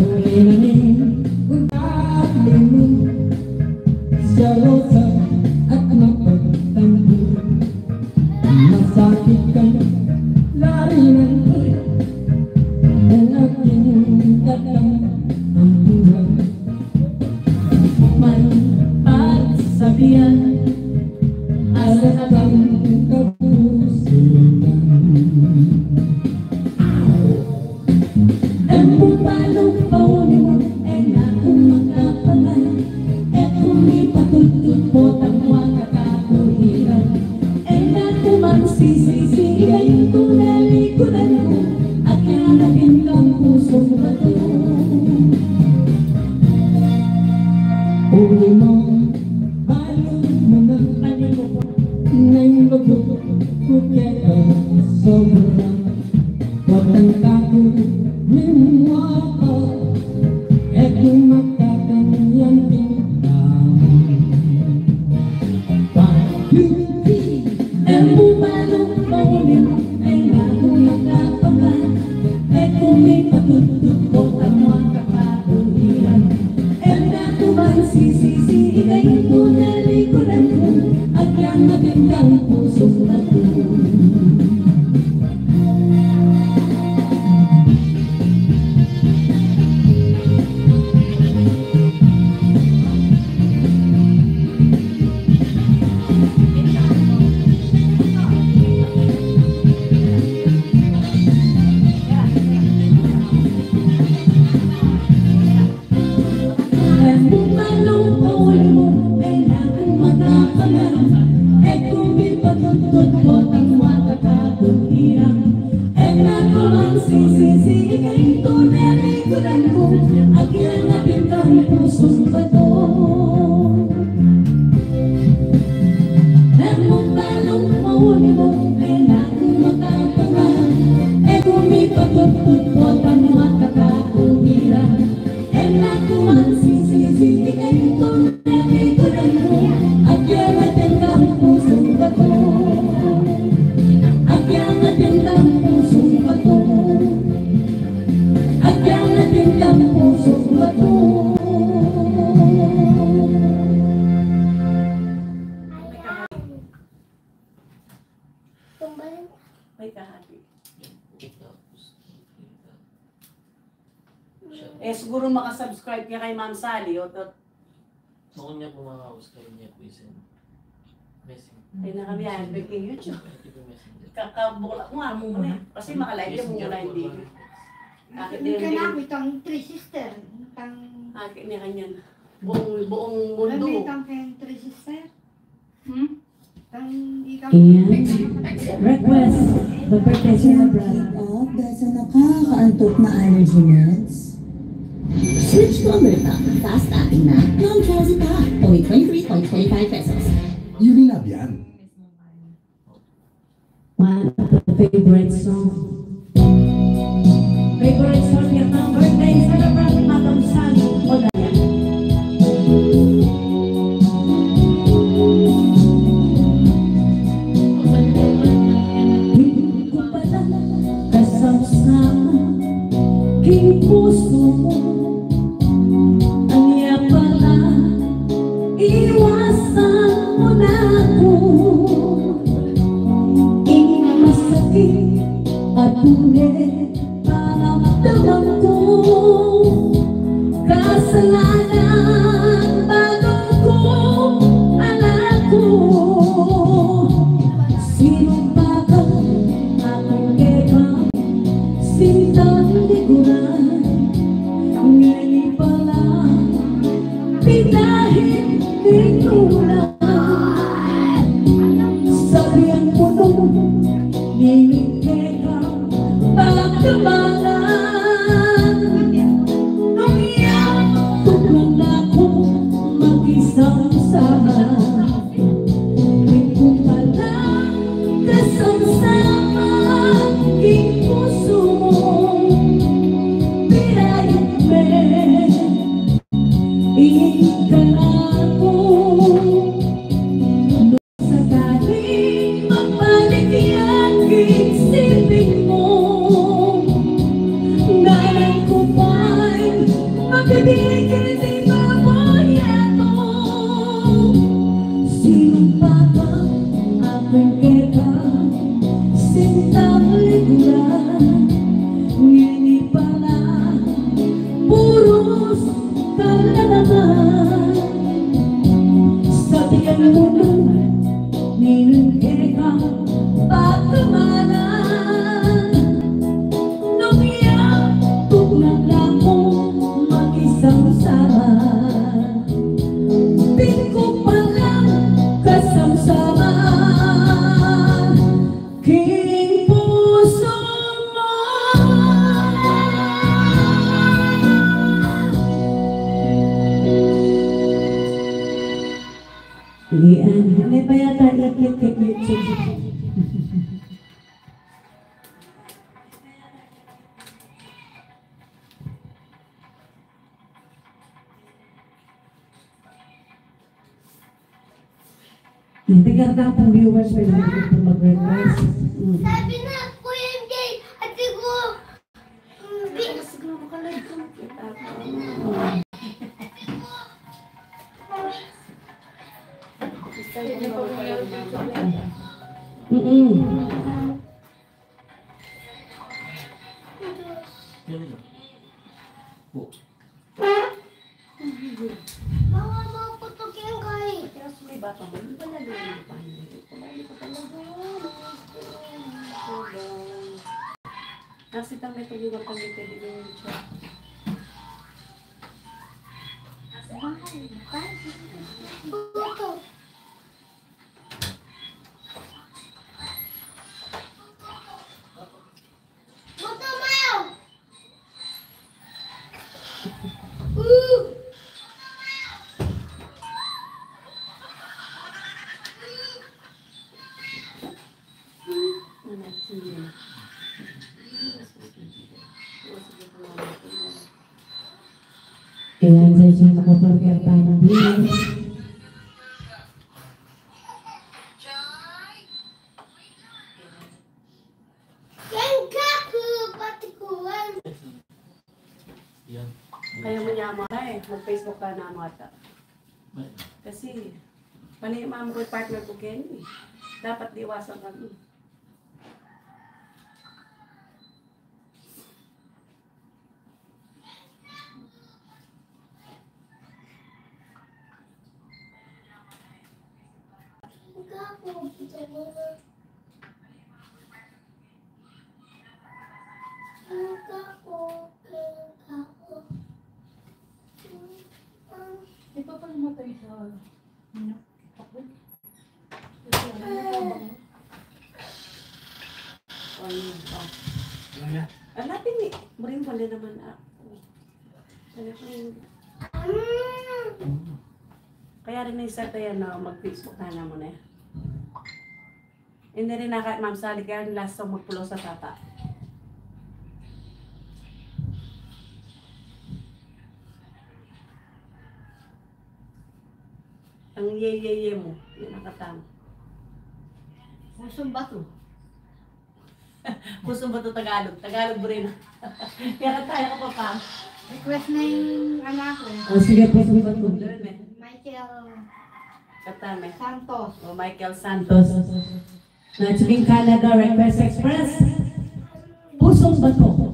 Uli na ning ugali mu, selosa at mapagtampo. Masakit kang larinan, nung aking tatang ang buhay. May pagsabihan, alat ang kapusutan. E mu balu pauli mu, e na ku makapangan. E ku mipatutut potang wa kakakuhiran. E na ku magsisisi, ikayu ing tunay likuran ku, agyang atin kang pusung batu. Uli mu, balu mu na, neng lubuk ku keka sobra. Potang kaku ning waka, e ku makakanyan king tama. Pag-ibig, e mu balu pauli mu, e na ku makapangan. E ku mipatutut potang wa kakakuhiran. E na ku magsisisi, ikayu ing tunay likuran ku, agyang atin kang pusung batu. E mu balu pauli mu, e na ku makapangan. E ku mipatutut potang wa kakakuhiran. E na ku magsisisi, ikayu ing tunay likuran ku, agyang atin kang pusung batu. E mu balu pauli mu, e na ku makapangan. E ku mipatutut potang wa kakakuhiran. E na ku magsisisi, ikayu ing tunay likuran ku, agyang atin kang pusung batu. Agyang atin kang pusung batu. Agyang atin kang pusung batu. May kahati. E, siguru makasubscribe ka kay Ma'am Sally, o, tot-, Makunya po, mga kaus, kayu nya po i-send. Messenger. Ay, na kami, ay, kay YouTube. Ay, tipo Messenger. Kakabukla ko nga, muna. Kasi makalive yan, muna, hindi. Akit na yan, itang Three Sister, itang akit na yan. Buong, buong mundo. Kami itang kay Three Sister. Hmm? And request the birthday celebrant. Keep up dahil sa nakakaantok na allergy meds. Switch to Amerta, fast-acting na, non-drowsy pa. Only twenty-three point twenty-five pesos. Yun na yan. One of the favorite song. Favorite song niya, pang birthday celebrant, Madam Sally Olaya. Di ku pala kasamsam king pusu mu, anya pala iwasan mu na ku. Ing masakit a tune maramdaman ku, kasalanan balu ku, ala ku. Sinu ba kang aking kekang sintang likuran? Ngeni pala pinahiling mu na. Sabian mu nung ngeni keka pagkamalan, nung yan tukluk na ku makisama-sama. Di ku pala Kamalan, nung iyang tugnang na kung makisama-sama, pin ku palang kasamsaman king pusu mu. Iyan, me pa yata ikit king YouTube. Hindi ka tapong viewers, pwede mo itong mag-request. Mm. Sabi na, Kuya M J, ate ko, mm, bi- Mm-mm. Mama, mau putukin kai. Kasi may bata mo, hindi pala yun, hindi pala yun, hindi pala yun. Kasi tang may pag-iwan kami, pwede yun siya. Puto. Ayan, sa isang motor kaya tayo ng bilis. Yan ka ku patikuan. Yan. Kaya mo niya mo, ay, mag-Facebook ka na mo ata. Kasi, mali yung mama ko, partner ko, Kenny. Dapat di iwasan kami. Di pa pala matay sa, ano, ako. Ano pa? Ala, pini, maring pala naman ako. Ano pa yun? Kaya rin na isa kaya na mag-Facebook na naman eh. Hindi rin na kahit Ma'am Sally, kaya rin last song magpulo sa tata. Ang ye, ye, ye mo, yun ang katang. Pusong bato. Pusong bato Tagalog. Tagalog mo rin. Kaya tayo ka pa, pa. Request na yung anak ko. O, sige, pusong bato. Doon eh. Michael Katame. Santos. O, Michael Santos. Na Chuking Canada, request express. Pusong bato.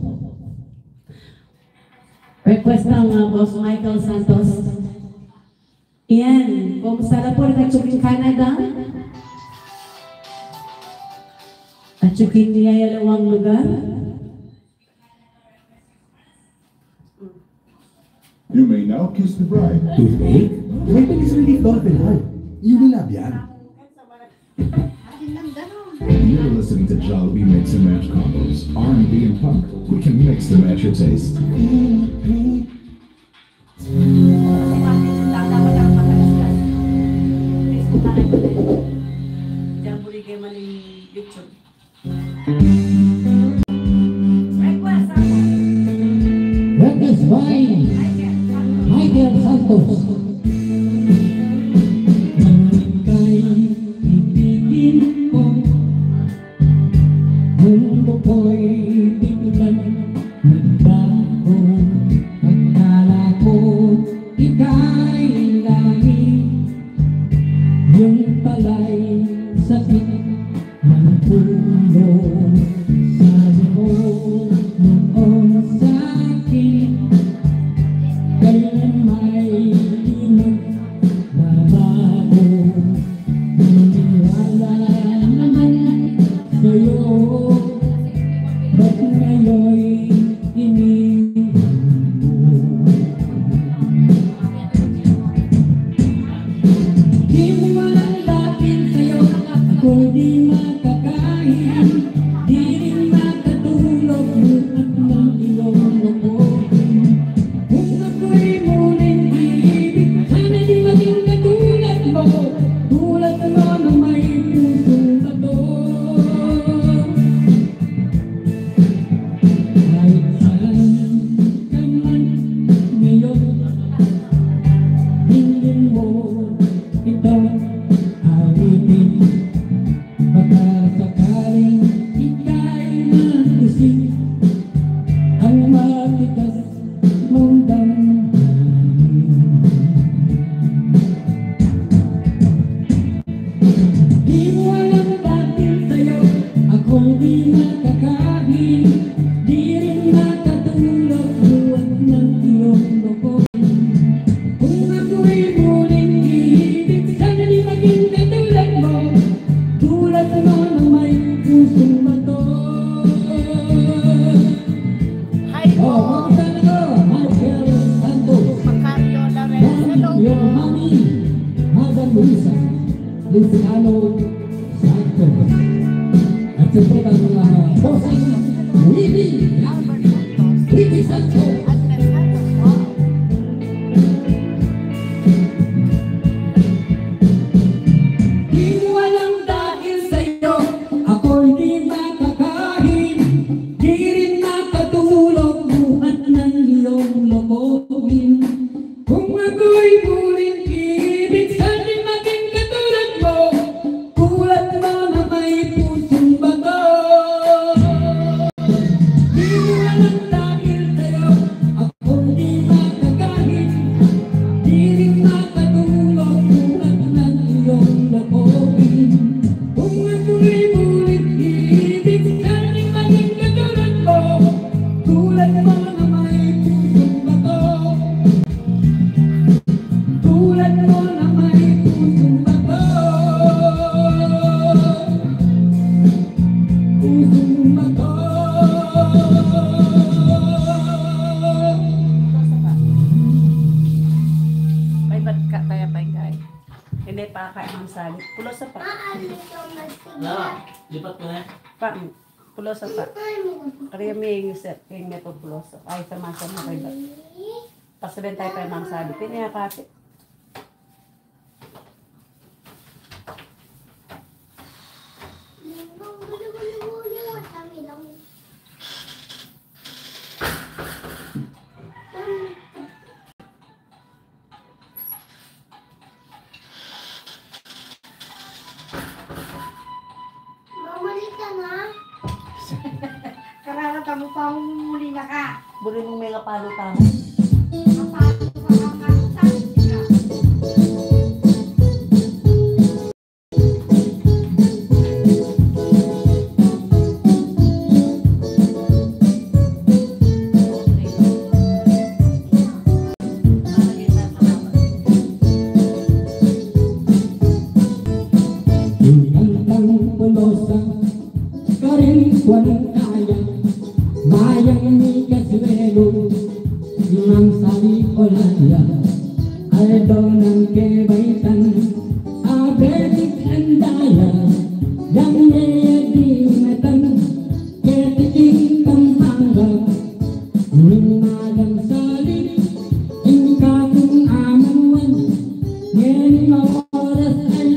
Request ng, uh, Boss Michael Santos. Iyan, kumusta na po ang Chuking Canada? At Chuking niyayalawang lugar? You may now kiss the bride. Toothache? Wrinkle is really thoughtful, hon. You will love yan. You're listening to Jollibee Mix and Match combos, R and B and punk. We can mix and match your taste. Diyan po ni Gemma ni YouTube. Request by Michael Santos. Kay ibigin ko, mundo ko'y biglang nagbago. Akala ko ika'y langit, yung pala'y sakit. Ang puno sa limon noon sa'kin, kailan may magbabago? Maniwala naman sa'yo Di makakain, di rin makatulog, buhat ng iyong lokohin. Kung ako'y muling iibig, sana di maging katulad mo, tulad mo na may pusong bato. Hi po. Oh, kamusta na ka, Michael Santos? Macario Lawrence. Hello po. Your mommy, Madam Luisa Luciano Santos. At siyempre, ang mga bossing, Willie, Willie Santos. Di mo alam dahil sa'yo, ako'y di makakain, di rin makatulog, buhat ng iyong lokohin. Kung ako'y muling iibig, sana'y maging katulad mo, tulad mo na may pusong bato. Di mo alam dahil sa'yo, ako'y di makakain, di rin makatulog, buhat ng iyong lokohin. Kung ako'y muling iibig, sana'y maging katulad mo, tulad mo na may pusong bato. Tulad mo na may pusong bato. Pusong bato. May ba't ka kaya pa, guys? Hindi pa kaya, Ma'am Sally. Pulos pa. Ala, lipat ko na. Pa, pulos pa. Kaya may set, yung meto pulos. Ay, sama-sama kay ba? Pasabihan tayo kay Ma'am Sally. Pinaya kasi. Mamali ka na. Kararata mo pa, mumuli na ka. Buri mong may kapalo tama. Kapalo ka, kapalo ka. Ing kantang Pulosa, karin kuan kaya, mayang ni Kasuelo, Mang Sali Olaya, aldo nang kebaitan, abe dik andaya, yang ye dingatan, keti king Pampanga, ning Madam Sali, ing kakung amuan, ngening oras ay,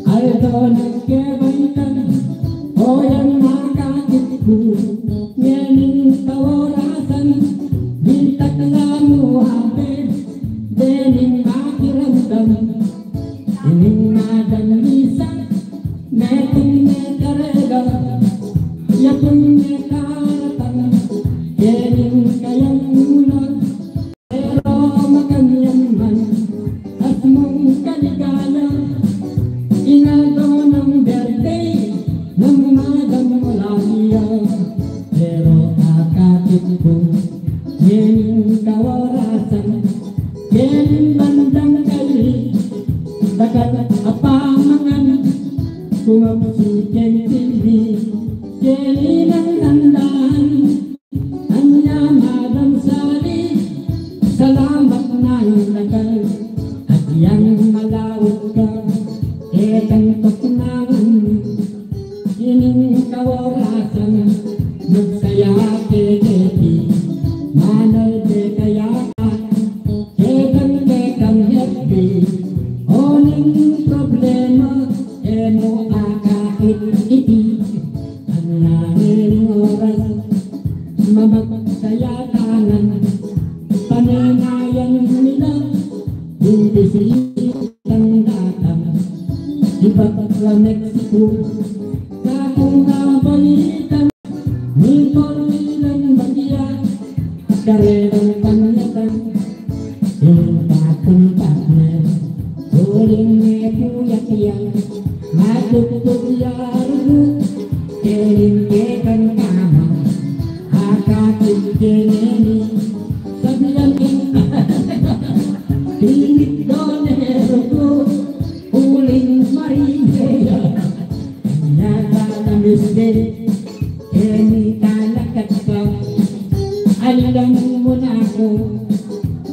aldo nang kebaitan, o yang makakit ku, ngening kaorasan, bintak la mu abe, dening makiramdam, ining Madam Lisa, metung mekarela, yapun mekaratang, kening kayang ulag, pero makanyan man, asmung kaligaya, ing aldo nang birthday nang Madam Olaya, pero akakit ku, ngening kaorasan, kening bandang kaili, dakal a pamangan, kumapsi keng tini, kening nandaan, anya Madam Sali, salamat nang dakal, at yang malawat ka, e kang tuknangan. Ining kaorasan, magsaya ke keti, manalbe kaya ka, kekang kekang happy, o ning problema, e mu akakit iti. Anya ining oras, mamagsaya tanan, paninayan nila, ing bisi Tandatan, ibat la Mexico, kakung kabalitan, mikol ilan bagya, karelang panyatan, ing kakung partner, uling me puyat ya, matutug ya rugu, Kekang kama, akatin ke ngeni, sabian ke, pilit donero ku, uling Maria, nyata na misde, keni talakat ka, alam mu na ku,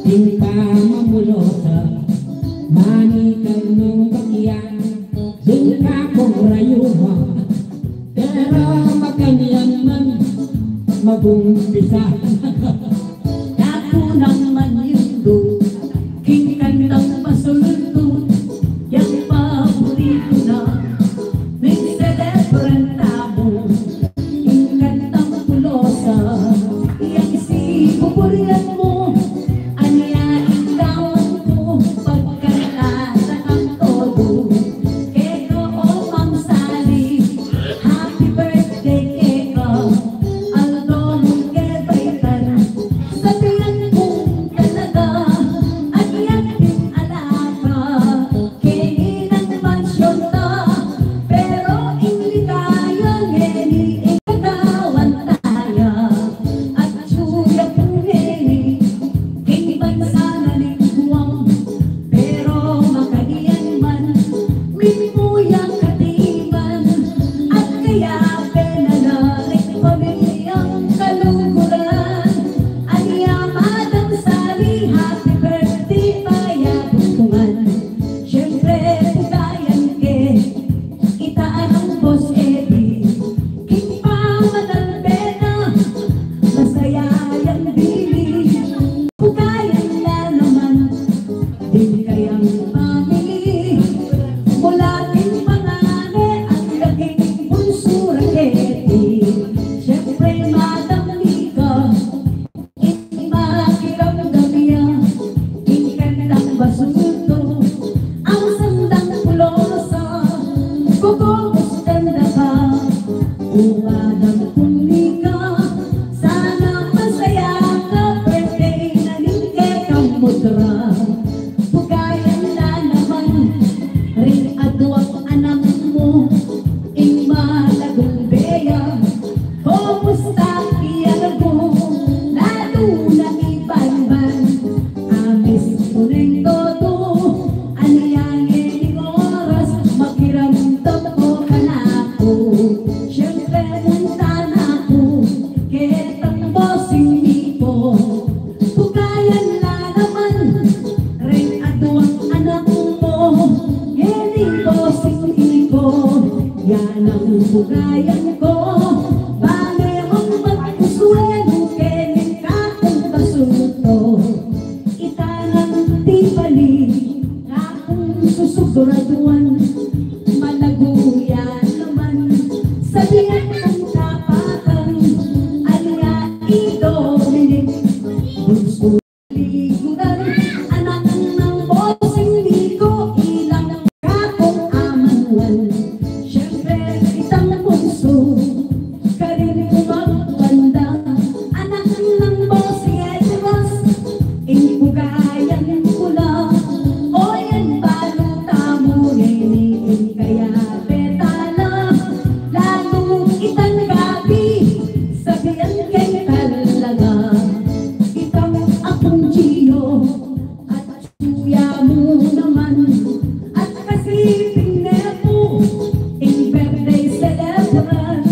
king pamamulosa, manikal nung bakian, ding kakung rayuan. Pero makanyan man, magumpisa. Datu nang manyundo, king kantang masuldo, yang paboritu na, ning selebranta mu, king kantang pulosa, yang sibuburian mu, anya ing gawan ku, pagkalata kang todo, keka o Mang Sali, happy birthday keka, aldo mung kebaitan, sabian kung talaga, at yating alapa, keni nang mansyonta, pero ing ligaya ngeni ing katawan taya, at suya pu ngeni, king bansa na ning Guam, pero makanyan man, mimuyang katiman, at kaya penalarik pamilyang kaluguran, anya Madam Sali, happy birthday paya buktungan. Siyempre, pugayan ke, ita nang Boss Eddie, king pamanalbe na, masaya yang bili, pugayan na naman, ding kayang family, mula king pangane angga king bunsu Rakete. Siyempre, Madam Nika, ing makiramdam ya, ing kantang basulto, ang sandang pulosa, kukumustan da ka, o Madam Kunika, sana masaya ka, birthday na ning kekang mutra. Pugayan na naman, ring aduang anak mu, ing malagumbe ya, kumusta i Argo, lalu na i Banban, amis ku neng todo, anya ngening oras, makiramdam ku kanaku, siyempre munta na ku, ketang Bossing Miko, pugayan na naman, ring aduang anak mu, ngening Bossing Miko, ya nang pugayan ku, bale mang magkusuelu keni kakung basulto, ita nang Tiffany, kakung susuguraduan, malagu ya naman, sabian kung kapatang, anya i Dominic, bunsu liguran, anak nang Bossing Miko, ilang kakung amanuan. Siyempre, itang bunsu, karin ku magbanda, anak nang Bossing Edros, ing pugayan ku na, o yan balu tamu ngeni ing kaya petala, lalu itang Gabi, sabian ke talaga, itang Apung Gio, at suya mu naman, at kasi pine pu, ing birthday celebrant,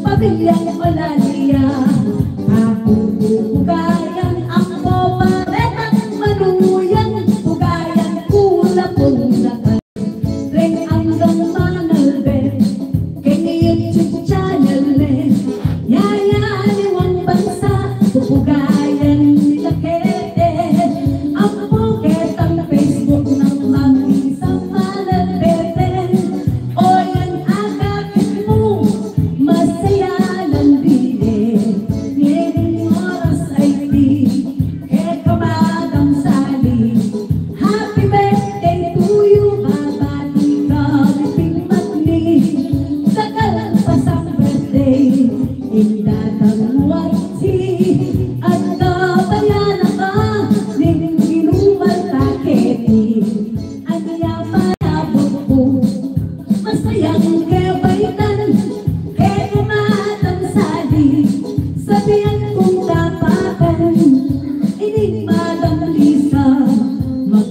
pamilyang Olalia, aku pu pugayan, ampo paretang manuyang, pugayan ku la pung dakal. Ring anggang manalbe, keng YouTube channel ne, yaya aliwang bansa, pupugayan mi la kete, ampo ketang Facebook nang mangisang manalbe ten, o yan akakit mu, masaya lang bine, ngening oras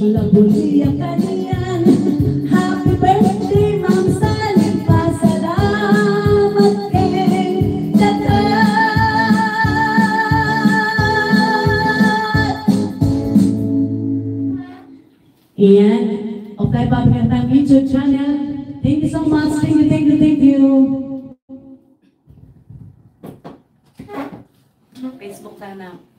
Labuli ang kanian. Happy birthday, Ma'am Sally. Pasalamat keng daka. Ayan. Okay, papakita ang YouTube channel. Thank you so much. Thank you, thank you, thank you. Facebook tamu.